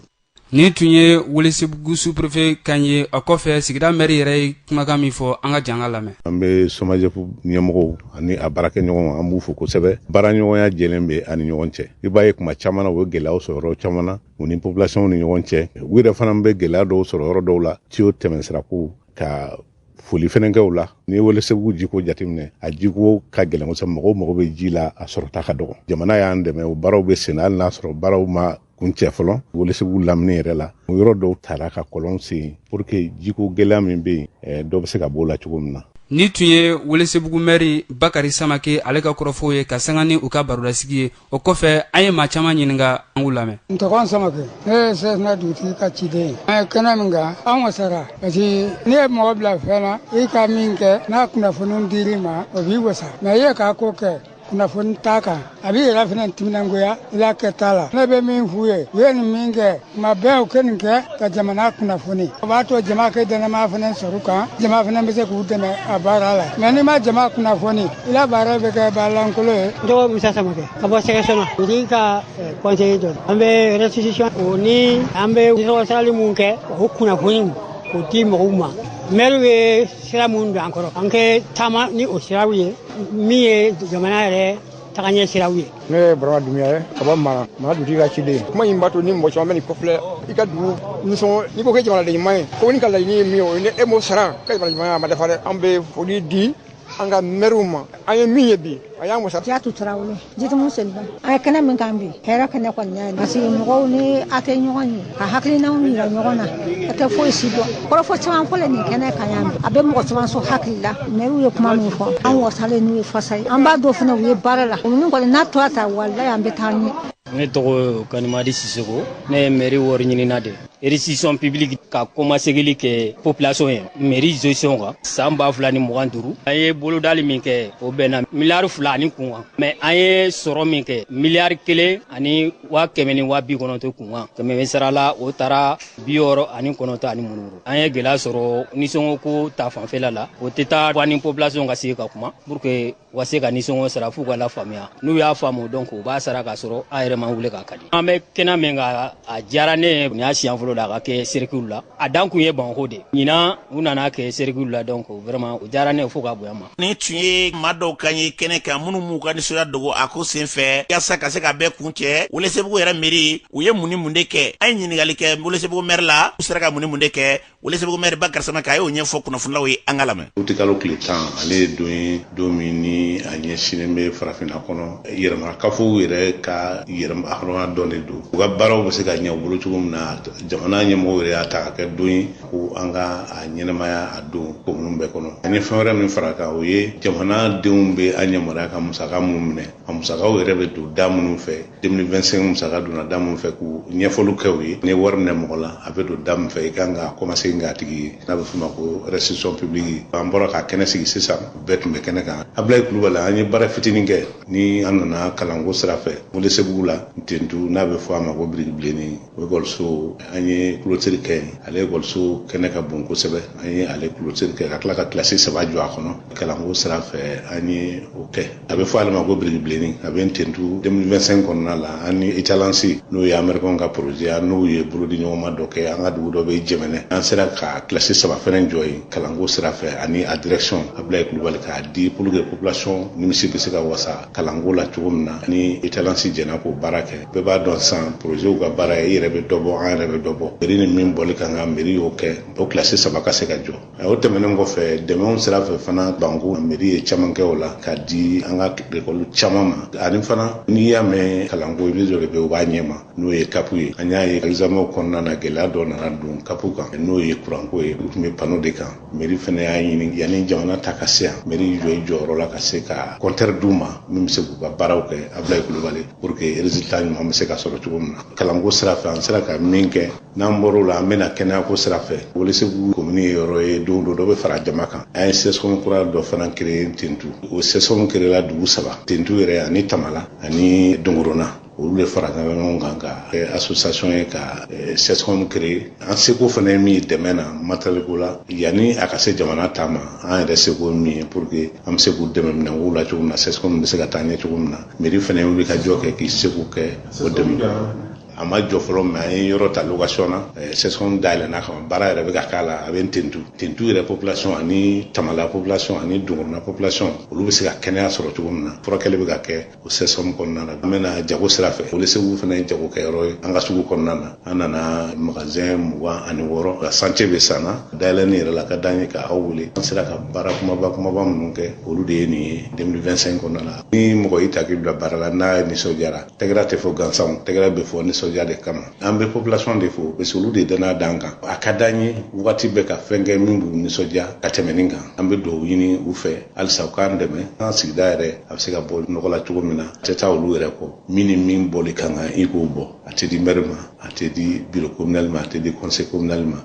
Nin tun ye Welesebugu sous-préfet kan ye. A kɔfɛ, sigida maire yɛrɛ ye kumakan min fɔ, an ka jan ka lamɛn. An bɛ SOMAGEP ɲɛmɔgɔw ani a baarakɛɲɔgɔnw, an b'u fo kosɛbɛ. Baaraɲɔgɔnya jɛlen bɛ an ni ɲɔgɔn cɛ. I b'a ye, kuma caman na, u bɛ gɛlɛyaw sɔrɔ yɔrɔ caman na u ni population ni ɲɔgɔn cɛ. U yɛrɛ fana bɛ gɛlɛya dɔw sɔrɔ yɔrɔ dɔw la, tiyo tɛmɛsirako ka foli fɛnɛ kɛ u la. N'i ye Welesebugu jiko jateminɛ, a jiko ka gɛlɛn kosɛbɛ. Mɔgɔw mago bɛ ji la, a sɔrɔta ka dɔgɔ. Jamana y'an dɛmɛ, o baaraw bɛ sen, hali n'a sɔrɔ baaraw ma kuncɛ fɔlɔ. Welesebugu lamini yɛrɛ la, yɔrɔ dɔw tara ka kɔlɔn sen pour que jiko gɛlɛya min bɛ yen, dɔ bɛ se ka b'o la cogo min na. Ni tun ye Welesebugu maire Bakari Samake ale ka kɔrɔfɔw ye, ka sanga ni u ka barodasigi ye. O kɔfɛ, an ye maa caman ɲininka, an k'u lamɛn. N tɔgɔ Samake, ne ye sɛsina dugutigi ka ciden ye. An ye kɛnɛ min kan, an wasara, parce que n'i ye mɔgɔ bila fɛn na, i ka min kɛ, n'a kunnafoni dir'i ma, o b'i wasa. Mais i ye k'a ko kɛ, kunnafoni t'a kan, a b'i yɛrɛ fana timinangoya i la kɛta la. Ne bɛ min f'u ye, u ye nin min kɛ, tuma bɛɛ u kɛ nin kɛ ka jamana kunnafoni. O b'a to jama kɛ dɛnɛma fana sɔrɔ u kan, jama fana bɛ se k'u dɛmɛ a baara la. Mais n'i ma jama kunnafoni, i la baara bɛ kɛ baaralankolon ye. N tɔgɔ Musa Samakɛ, ka bɔ Sɛgɛsɔnɔ, dugutigi ka conseiller dɔ. An bɛ restitution o ni an bɛ sɔgɔsɔgɔli mun kɛ, o kunnafoni k'o di mɔgɔw ma. Mɛriw ye sira mun don an kɔrɔ, an kɛ taama ni o siraw ye, min ye jamana yɛrɛ tagaɲɛ siraw ye. Ne ye Burama Dunbiya ye, ka bɔ Mara, Mara dugutigi ka ciden. Kuma in b'a to ni mɔgɔ caman bɛ nin kɔfilɛ i ka dugu nisɔngɔ. N'i ko k'e jamanaden ɲuman ye, ko ni ka laɲini ye min ye, o ye ni e m'o sara ka jamana ɲumanya, a ma dafa dɛ. An bɛ foli di an ka mɛriw ma. An ye min ye bi, a y'an wasa. Jatu Tarawele, Jitumu Seliba. An ye kɛnɛ min kan bi, hɛrɛ kɛnɛ kɔni y'a ye, parce que mɔgɔw ni a tɛ ɲɔgɔn ye ka hakilinaw yira ɲɔgɔn na, a tɛ foyi si dɔn. Kɔrɔfɔ caman fɔlen nin kɛnɛ kan yan bi, a bɛ mɔgɔ caman sɔn hakili la. Mɛriw ye kuma min fɔ, an wasalen n'u ye fasa ye. An b'a dɔn fana u ye baara la. Ninnu kɔni n'a tora ta, walayi an bɛ taa ɲɛ. Ne tɔgɔ Kanimadi Sisoko, ne ye mairie wari ɲinina de ye. Restitution publique ka kɔmasegili kɛ population ye mairie gestion kan san 2025, an ye bolodali min kɛ, o bɛnna miliyari 2 ani kunkan, mais an ye sɔrɔ min kɛ, miliyari 1 ani waa 100 ni waa 90 kunkan, kɛmɛ bɛ sara la, o taara 69 ani munumunu. An ye gɛlɛya sɔrɔ nisɔngɔ ko ta fanfɛla la. O tɛ taa ni population ka sigi ka kuma pour que u ka se ka nisɔngɔ sara, f'u ka lafaamuya. N'u y'a faamu, donc u b'a sara k'a sɔrɔ an yɛrɛ ma wuli k'a ka di. An bɛ kɛnɛ min kan, a diyara ne ye. Nin y'a siɲɛ fɔlɔ la a ka kɛ cercle la. A dan kun ye Bamakɔ de, ɲinan u nana kɛ cercle la, donc vraiment o diyara ne ye fo k'a bonya ma. Nin tun ye maa dɔw kan ye kɛnɛ kan, minnu m'u ka nisɔndiya dogo a ko sen fɛ. Yaasa ka se ka bɛɛ kun cɛ, Welesebugu yɛrɛ mairie, u ye mun ni mun de kɛ? An ye ɲininkali kɛ Welesebugu maire la, u sera ka mun ni mun de kɛ? Welesebugu maire Bakari Samake, a y'o ɲɛfɔ kunnafonilaw ye, an ka lamɛn. Utikalo tile 10, ale ye don ye, don min ni min a ɲɛsinnen bɛ farafinna kɔnɔ, yɛrɛmarakafow yɛrɛ ka yɛrɛmahɔrɔnya dɔn de don. U ka baaraw bɛ se ka ɲɛ u bolo cogo min na, jamana ɲɛmɔgɔw yɛrɛ y'a ta ka kɛ don ye ko an ka a ɲɛnamaya a don kominiw bɛɛ kɔnɔ. An ye fɛn wɛrɛ min fara kan, o ye jamanadenw bɛ an yamaruya ka musaka minnu minɛ, a musakaw yɛrɛ bɛ don da minnu fɛ. 2025 musaka donna da minnu fɛ, k'u ɲɛfɔliw kɛ u ye. N'i ye wari minɛ mɔgɔ la, a bɛ don da min fɛ, i kan ka kɔmasegin k'a tigi ye, n'a bɛ f'o ma ko restitution publique. An bɔra ka kɛnɛ sigi sisan, bɛɛ tun bɛ kɛnɛ kan. Abulayi Kulubali, an ye baara fitinin kɛ ni an nana kalanko sira fɛ Welesebugu la, Tentu, n'a bɛ fɔ a ma ko Biriki Bilenni, o ekɔliso an ye clôture kɛ yen. Ale ekɔliso kɛnɛ ka bon kosɛbɛ, an ye ale clôture kɛ ka tila ka kilasi 3 jɔ a kɔnɔ. Kalanko sira fɛ an ye o kɛ. A bɛ fɔ ale ma ko Biriki Bilenni, a bɛ Tentu. 2025 kɔnɔna la, an ni Etalance, n'o ye Américain ka projet, an n'u ye bolodi ɲɔgɔnma dɔ kɛ. An ka dugu dɔ bɛ Jɛmɛnɛ, an sera ka kilasi 3 fɛnɛ jɔ yen kalanko sira fɛ, ani a direction Abulayi Kulubali k'a di pour que population nimisi bɛ se ka wasa kalanko la cogo min na. Ni Etalance jɛnna k'o baara kɛ. Bɛɛ b'a dɔn sisan projet ka baara ye, i yɛrɛ bɛ dɔ bɔ, an yɛrɛ bɛ dɔ bɔ. Mairie ni min bɔli kan ka mairie y'o kɛ, o kilasi 3 ka se ka jɔ. O tɛmɛnen kɔfɛ, dɛmɛw sira fɛ fana, Banko mairie ye caman kɛ o la ka di an ka ekɔli caman ma. Ani fana, n'i y'a mɛn kalanko, dɔ de bɛ u b'a ɲɛma, n'o ye CAP ye. An y'a ye examen kɔnɔna na, gɛlɛya dɔ nana don CAP kan, n'o ye kuranko ye. U tun bɛ panneau de kan. Mairie fana y'a ɲini yanni jamana ta ka se yan, mairie jɔ i jɔyɔrɔ la ka se ka compteur d'u ma min bɛ se k'u ka baaraw kɛ, Abulayi Kulubali, pour que résultat ɲuman bɛ se ka sɔrɔ cogo min na. Kalanko sira fɛ, an sera ka min kɛ. N'an bɔr'o la, an bɛna kɛnɛyako sira fɛ. Welesebugu komini ye yɔrɔ ye, don dɔ dɔ bɛ fara jama kan. An ye CSCOM kura dɔ fana créé Tentu. O CSCOM créé la dugu 3, Tentu yɛrɛ ani Tamala ani Dongorona, olu de fara ɲɔgɔn kan ka kɛ association ye ka CSCOM créé. An seko fana ye min ye dɛmɛ na matériel ko la, yanni a ka se jamana ta ma, an yɛrɛ seko ye min ye pour que an bɛ se k'u dɛmɛ minɛnkow la cogo min na, CSCOM bɛ se ka taa ɲɛ cogo min na. Mairie fana ye wuli ka jɔ kɛ k'i seko kɛ o dɛmɛ. A ma jɔ fɔlɔ, mais an ye yɔrɔ ta location na. CSCOM dayɛlɛnna ka ban, baara yɛrɛ bɛ ka k'a la. A bɛ Tentu, Tentu yɛrɛ population ani Tamala population ani Dongorona population, olu bɛ se ka kɛnɛya sɔrɔ cogo min na, furakɛli bɛ ka kɛ o CSCOM kɔnɔna na. An bɛna jago sira fɛ. Welesebugu fana ye jagokɛyɔrɔ ye. An ka sugu kɔnɔna na, an nana magasin 26, ka chantier bɛ san na dayɛlɛnni yɛrɛ la. Ka d'an ye ka aw wele. An sera ka baara kumaba kumaba minnu kɛ, olu de ye nin ye 2025 kɔnɔna la. Ni mɔgɔ y'i ta k'i bila baara la, n'a ye nisɔndiyara, tɛgɛrɛ tɛ fɔ gansanw, tɛgɛrɛ bɛ fɔ nisɔndiya de kama. An bɛ population de fo parce que olu de ye danaya d'an kan. A ka d'an ye wagati bɛɛ ka fɛn kɛ min b'u nisɔndiya ka tɛmɛ nin kan. An bɛ dugawu ɲini u fɛ halisa u k'an dɛmɛ, an sigida yɛrɛ a bɛ se ka bɔ nɔgɔ la cogo min na. A tɛ taa olu yɛrɛ kɔ. Min ni min bɔli kan ka, i k'o bɔ, a tɛ di maire ma, a tɛ di bureau communal ma, a tɛ di conseil communal ma,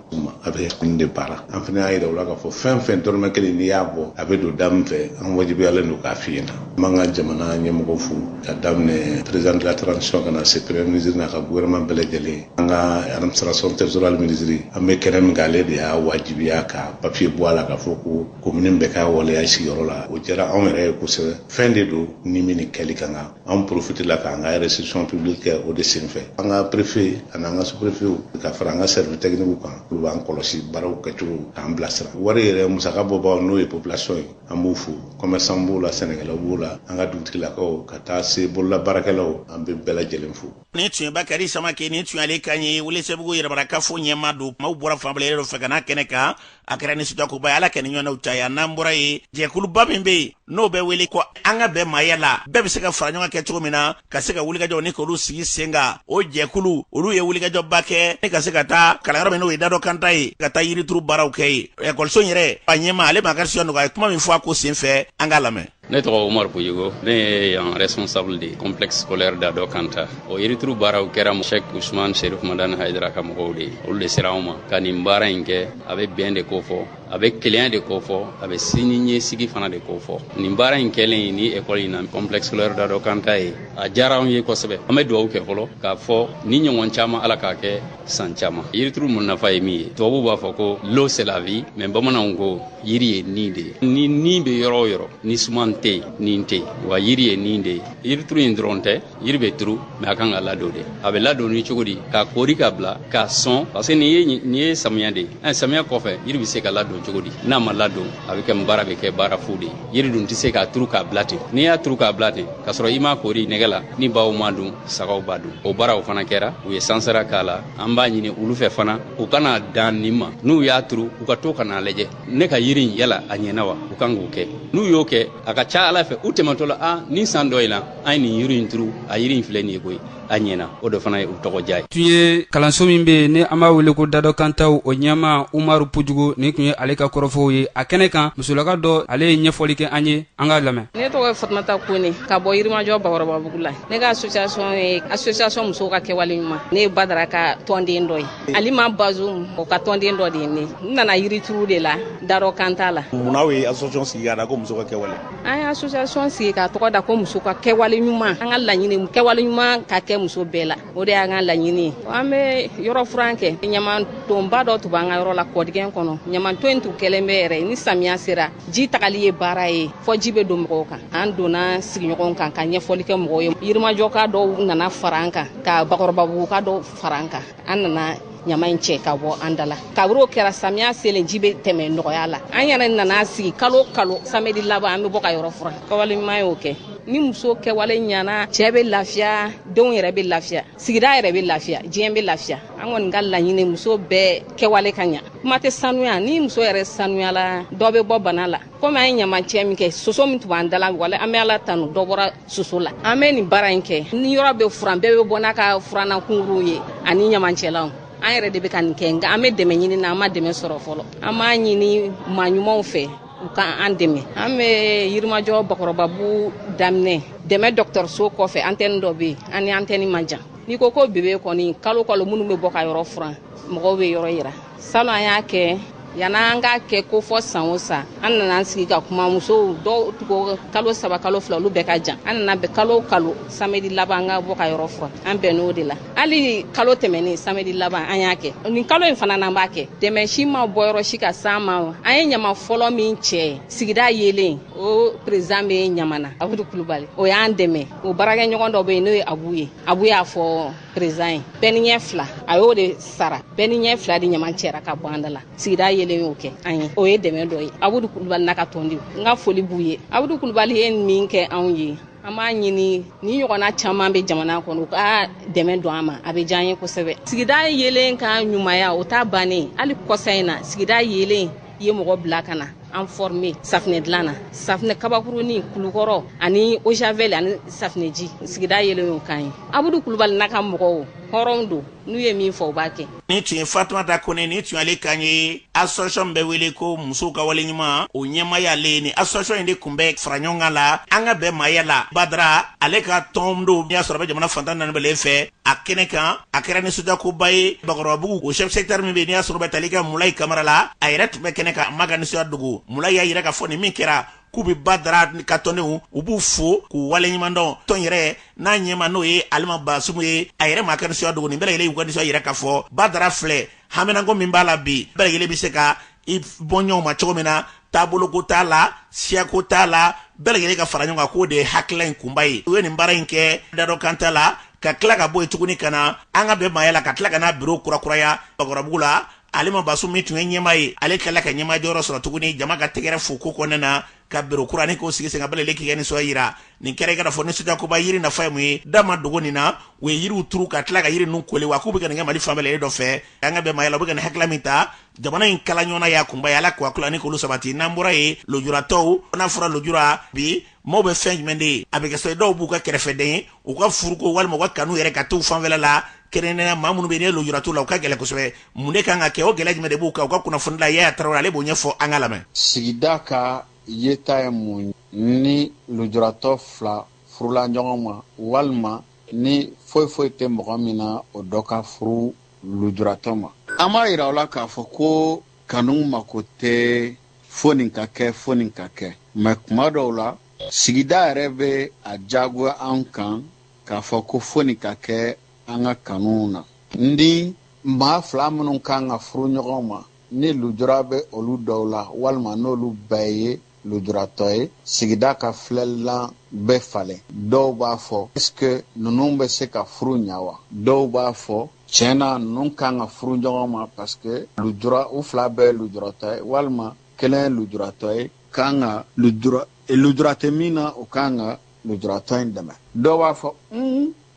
a bɛ nin de baara. An fana y'a yira u la k'a fɔ fɛn fɛn dɔrɔmɛ kelen n'i y'a bɔ, a bɛ don da min fɛ, an wajibiyalen don k'a f'i ɲɛna. An b'an ka jamana ɲɛmɔgɔ fo ka daminɛ président de la transition ka na se premier ministre n'a ka gouvernement bɛɛ lajɛlen. An ka administration territoriale ministre, an bɛ kɛnɛ min kan, ale de y'a wajibiya ka papier bɔ a la k'a fɔ ko commune bɛɛ ka waleya sigiyɔrɔ la. O diyara anw yɛrɛ ye kosɛbɛ. Fɛn de don ni min ni kɛli ka kan. An profite la k'an ka restitution publique kɛ o de senfɛ. An ka préfet ani an ka sous-préfet ka fara an ka service technique kan, olu b'an kɔlɔsi baaraw kɛcogo k'an bilasira. Wari yɛrɛ musaka bɔbagaw, n'o ye population ye, an b'u fo. Commerçant b'o la, sɛnɛkɛlaw b'o la, an ka dugutigilakaw ka taa se bololabaarakɛlaw, an bɛ bɛɛ lajɛlen fo. Nin tun ye Bakari Samake, nin tun y'ale kan ye, Welesebugu yɛrɛmarakafo ɲɛma don. Maaw bɔra fan bɛɛ lajɛlen fɛ ka n'a kɛnɛ kan. A kɛra nisɔndiyakoba ye, Ala ka ni ɲɔgɔnnaw caya. N'an bɔra yen, jɛkuluba min bɛ yen n'o bɛ wele ko an ka bɛn maaya la, bɛɛ bɛ se ka fara ɲɔgɔn kɛ cogo min na ka se ka wulikajɔ ni k'olu sigi sen kan, o jɛkulu olu ye wulikajɔba kɛ ni ka se ka taa kalanyɔrɔ min n'o ye Dadɔ Kanta ye, ka taa yirituru baaraw kɛ yen. Ekɔliso in yɛrɛ a ɲɛma, ale ma ka nɔgɔya, a ye kuma min fɔ a ko sen fɛ, an k'a lamɛn. Ne tɔgɔ Umar Pujugo, ne ye yan responsable de complexe scolaire Dadɔ Kanta. O yirituru baaraw kɛra Cheikh Usman Sherif Madani Haidara ka mɔgɔw de ye. Olu de sera anw ma ka nin baara in kɛ. A bɛ bɛn de kofɔ, a bɛ kelenya de kofɔ, a bɛ sini ɲɛsigi fana de kofɔ. Nin baara in kɛlen ni école in na, complexe scolaire Dadɔ Kanta ye, a diyara anw ye kosɛbɛ. An bɛ dugawu kɛ fɔlɔ k'a fɔ ni ɲɔgɔn caman, Ala k'a kɛ san caman. Yirituru mun nafa ye min ye, tubabuw b'a fɔ ko l'eau c'est la vie, mais bamananw ko yiri ye nin de ye. Ni nin bɛ yɔrɔ o yɔrɔ, ni suman tɛ yen, nin tɛ yen. Wa yiri ye nin de ye. Yirituru in dɔrɔn tɛ, yiri bɛ turu, mais a kan ka ladon de. A bɛ ladon ni cogo di? K'a kori ka bila k'a sɔn, parce que nin ye samiya de ye. Samiya kɔfɛ, yiri bɛ se ka ladon. ladon cogo di? N'a ma ladon, a bɛ kɛ baara bɛ kɛ baara fu de ye. Yiri dun tɛ se k'a turu k'a bila ten. N'i y'a turu k'a bila ten k'a sɔrɔ i m'a kori nɛgɛ la, ni baw ma dun, sagaw b'a dun. O baaraw fana kɛra, u ye sansara k'a la. An b'a ɲini olu fɛ fana, u kana dan nin ma. N'u y'a turu, u ka to ka n'a lajɛ, ne ka yiri in yala a ɲɛna wa? U kan k'o kɛ. N'u y'o kɛ, a ka ca Ala fɛ, u tɛmɛtɔ la, a nin san dɔ in na, an ye nin yiri in turu, a yiri in filɛ nin ye koyi, a ɲɛna. O de fana ye u tɔgɔ diya ye. Tun ye kalanso min bɛ yen ni an b'a wele ko Dadɔ Kantaw, o ɲɛmaa Umaru Pujugu, nin tun ye ale ka kɔrɔfɔw ye a kɛnɛ kan. Musolaka dɔ, ale ye ɲɛfɔli kɛ an ye, an k'a lamɛn. Ne tɔgɔ ye Fatumata Kone, ka bɔ Yirimajɔ Bakɔrɔbabugu la. Ne ka association ye association musow ka kɛwale ɲuman. Ne ye Badara ka tɔnden dɔ ye, Alima Bazum o ka tɔnden dɔ de ye. Ne n nana yirituru de la Dadɔ Kanta la. Munna aw ye association sigi k'a da ko muso ka kɛwale? An ye association sigi k'a tɔgɔ da ko muso ka kɛwale ɲuman. An ka laɲini, kɛwale ɲuman ka kɛ muso bɛɛ la, o de y'an ka laɲini ye. An bɛ yɔrɔ furan kɛ. Ɲamantonba dɔ tun b'an ka yɔrɔ la kɔdigɛn kɔnɔ. Ɲamanton in tun kɛlen bɛ yɛrɛ, ni samiya sera, ji tagali ye baara ye, fɔ ji bɛ don mɔgɔw kan. An donna sigiɲɔgɔnw kan ka ɲɛfɔli kɛ mɔgɔw ye. Yirimajɔka dɔw nana fara an kan, ka Bakɔrɔbabuguka dɔw fara an kan. An nana ɲama in cɛ ka bɔ an da la. Kabini o kɛra, samiya selen, ji bɛ tɛmɛ nɔgɔya la. An yɛrɛ nana sigi kalo kalo samedi laban, an bɛ bɔ ka yɔrɔ furan. Kɛwale ɲuman y'o kɛ. Ni muso kɛwale ɲana, cɛ bɛ lafiya, denw yɛrɛ bɛ lafiya, sigida yɛrɛ bɛ lafiya, diɲɛ bɛ lafiya. An kɔni ka laɲini, muso bɛɛ kɛwale ka ɲa. Kuma tɛ sanuya, ni muso yɛrɛ sanuyala, dɔ bɛ bɔ bana la. Komi an ye ɲamacɛ min kɛ, soso min tun b'an da la, wala an bɛ Ala tanu, dɔ bɔra soso la. An bɛ nin baara in kɛ, ni yɔrɔ bɛ furan, bɛɛ bɛ bɔ n'a ka furanna kunkuruw ye ani ɲamacɛlanw. An yɛrɛ de bɛ ka nin kɛ, nka an bɛ dɛmɛ ɲini na, an ma dɛmɛ sɔrɔ fɔlɔ. An b'a ɲini maa ɲumanw fɛ, u ka an dɛmɛ. An bɛ Yirimajɔ Bakɔrɔbabu daminɛ dɛmɛ dɔgɔtɔrɔso kɔfɛ, antenne dɔ bɛ yen, an ni antenne man jan. N'i ko ko bebe kɔni, kalo kalo minnu bɛ bɔ ka yɔrɔ furan, mɔgɔw bɛ yɔrɔ yira. Salon an y'a kɛ, yan'an k'a kɛ ko fɔ san o san, an nana an sigi ka kuma musow dɔw tugu kalo 3 kalo 2, olu bɛɛ ka jan. An nana bɛn kalo kalo samedi laban an ka bɔ ka yɔrɔ furan, an bɛnn'o de la. Hali kalo tɛmɛnen samedi laban an y'a kɛ, nin kalo in fana n'an b'a kɛ. Dɛmɛ si ma bɔ yɔrɔ si ka s'an ma. An ye ɲama fɔlɔ min cɛ sigida yelen, o président bɛ ɲama na, Abudu Kulubali, o y'an dɛmɛ. O baarakɛɲɔgɔn dɔ bɛ yen n'o ye Abu ye, Abu y'a fɔ président ye, bɛɛ ni ɲɛ 2, a y'o de sara, bɛɛ ni ɲɛ 2 de ɲama cɛra ka bɔ an da la. Sigida yelen y'o kɛ an ye, o ye dɛmɛ dɔ ye. Abudu Kulubali n'a ka tɔndenw, n ka foli b'u ye. Abudu Kulubali ye min kɛ anw ye, an b'a ɲini ni ɲɔgɔnna caman bɛ jamana kɔnɔ, u ka dɛmɛ don an ma, a bɛ diya an ye kosɛbɛ. Sigida yelen ka ɲumanya, o t'a bannen. Hali kɔsa in na, sigida yelen ye mɔgɔ bila ka na an former safinɛ dilan na, safinɛ kabakurunin, kulukɔrɔ ani eau javel ani safinɛji, sigida yelen y'o kan ye. Abudu Kulubali n'a ka mɔgɔw hɔrɔnw don, n'u ye min fɔ u b'a kɛ. Ni tun ye Fatumata Kone, ni tun y'ale kan ye association bɛ wele ko musow ka wale ɲuman, o ɲɛmaa y'ale ye. Ni association in de tun bɛ fara ɲɔgɔn kan la an ka bɛn maaya la. Badara ale ka tɔn don, y'a sɔrɔ a bɛ jamana fantan naani bɛɛ fɛ a kɛnɛ kan. A kɛra nisɔndiyakoba ye Bakɔrɔbabugu, o chef secteur min bɛ yen n'i y'a sɔrɔ bɛ tali kɛ Mulayi Kamara la, a yɛrɛ tun bɛ kɛnɛ kan, a ma ka nisɔndiya dogo. Mulayi y'a yira k'a fɔ nin min kɛra, k'u bɛ Badara ka tɔndenw, u b'u fo k'u waleɲuman dɔn. Tɔn yɛrɛ n'a ɲɛma n'o ye Alima Basumu ye, a yɛrɛ ma ka nisɔndiya dogo. Nin bɛɛ lajɛlen y'u ka nisɔndiya yira k'a fɔ Badara filɛ haminanko min b'a la bi, bɛɛ lajɛlen bɛ se ka i bɔ ɲɔgɔn ma cogo min na, taaboloko t'a la, siyako t'a la, bɛɛ lajɛlen ka fara ɲɔgɔn kan, k'o de ye hakilila in kunba ye. U ye nin baara in kɛ Dadɔ Kanta la, ka tila ka bɔ yen tuguni ka na an ka bɛn maaya la, ka tila ka na biro kurakuraya Bakɔrɔbabugu la. Alima Basu min tun ye ɲɛmaa ye, ale tilala ka ɲɛmaa jɔyɔrɔ sɔrɔ tuguni jama ka tɛgɛrɛ fo ko kɔnɔna na, ka biro kura ni k'o sigi sen kan, bɛɛ lajɛlen k'i ka nisɔndiya yira. Nin kɛra i ka fɔ nisɔndiyakoba. Yiri nafa ye mun ye? Da ma dogo nin na, u ye yiriw turu ka tila ka yiri ninnu koli, wa k'u bɛ ka nin kɛ Mali fan bɛɛ lajɛlen dɔ fɛ. An ka bɛn maaya la, u bɛ ka nin hakilila min ta, jamana in kala ɲɔgɔnna y'a kunba ye, Ala k'u hakili ani k'olu sabati. N'an bɔra yen, lujuratɔw, n'a fɔra lujura bi, maaw bɛ fɛn jumɛn de ye? A bɛ kɛ sababu dɔw b'u ka kɛrɛfɛden ye, u ka furuko walima u ka kanu yɛrɛ ka t'u fanfɛla la. Kɛrɛnkɛrɛnnenya maa minnu bɛ yen ne lujuratɔ la, u ka gɛlɛn kosɛbɛ. Mun de kan ka kɛ? O gɛlɛya jumɛn de b'u kan? U ka kunnafoni la, Yaya Tarawele ale b'o ɲɛfɔ, an ka lamɛn. Sigida ka yeta ye mun ni lujuratɔ 2 furula ɲɔgɔn ma, walima ni foyi foyi tɛ mɔgɔ min na, o dɔ ka furu lujuratɔ ma. An b'a yira o la k'a fɔ ko kanu mako tɛ fo nin ka kɛ, fo nin ka kɛ, mɛ kuma dɔw la sigida yɛrɛ bɛ a jagoya an kan k'a fɔ ko fo nin ka kɛ an ka kanu na. Ni maa 2 minnu kan ka furu ɲɔgɔn ma, ni lujura bɛ olu dɔw la, walima n'olu bɛɛ ye lujuratɔ ye, sigida ka filɛlilan bɛ falen. Dɔw b'a fɔ est-ce que ninnu bɛ se ka furu ɲa wa? Dɔw b'a fɔ Tiɲɛ na, ninnu kan ka furu ɲɔgɔn ma parce que lujura, u fila bɛɛ ye lujuratɔ ye, walima kelen ye lujuratɔ ye, kan ka lujura, lujura tɛ min na, o kan ka lujuratɔ in dɛmɛ. Dɔw b'a fɔ,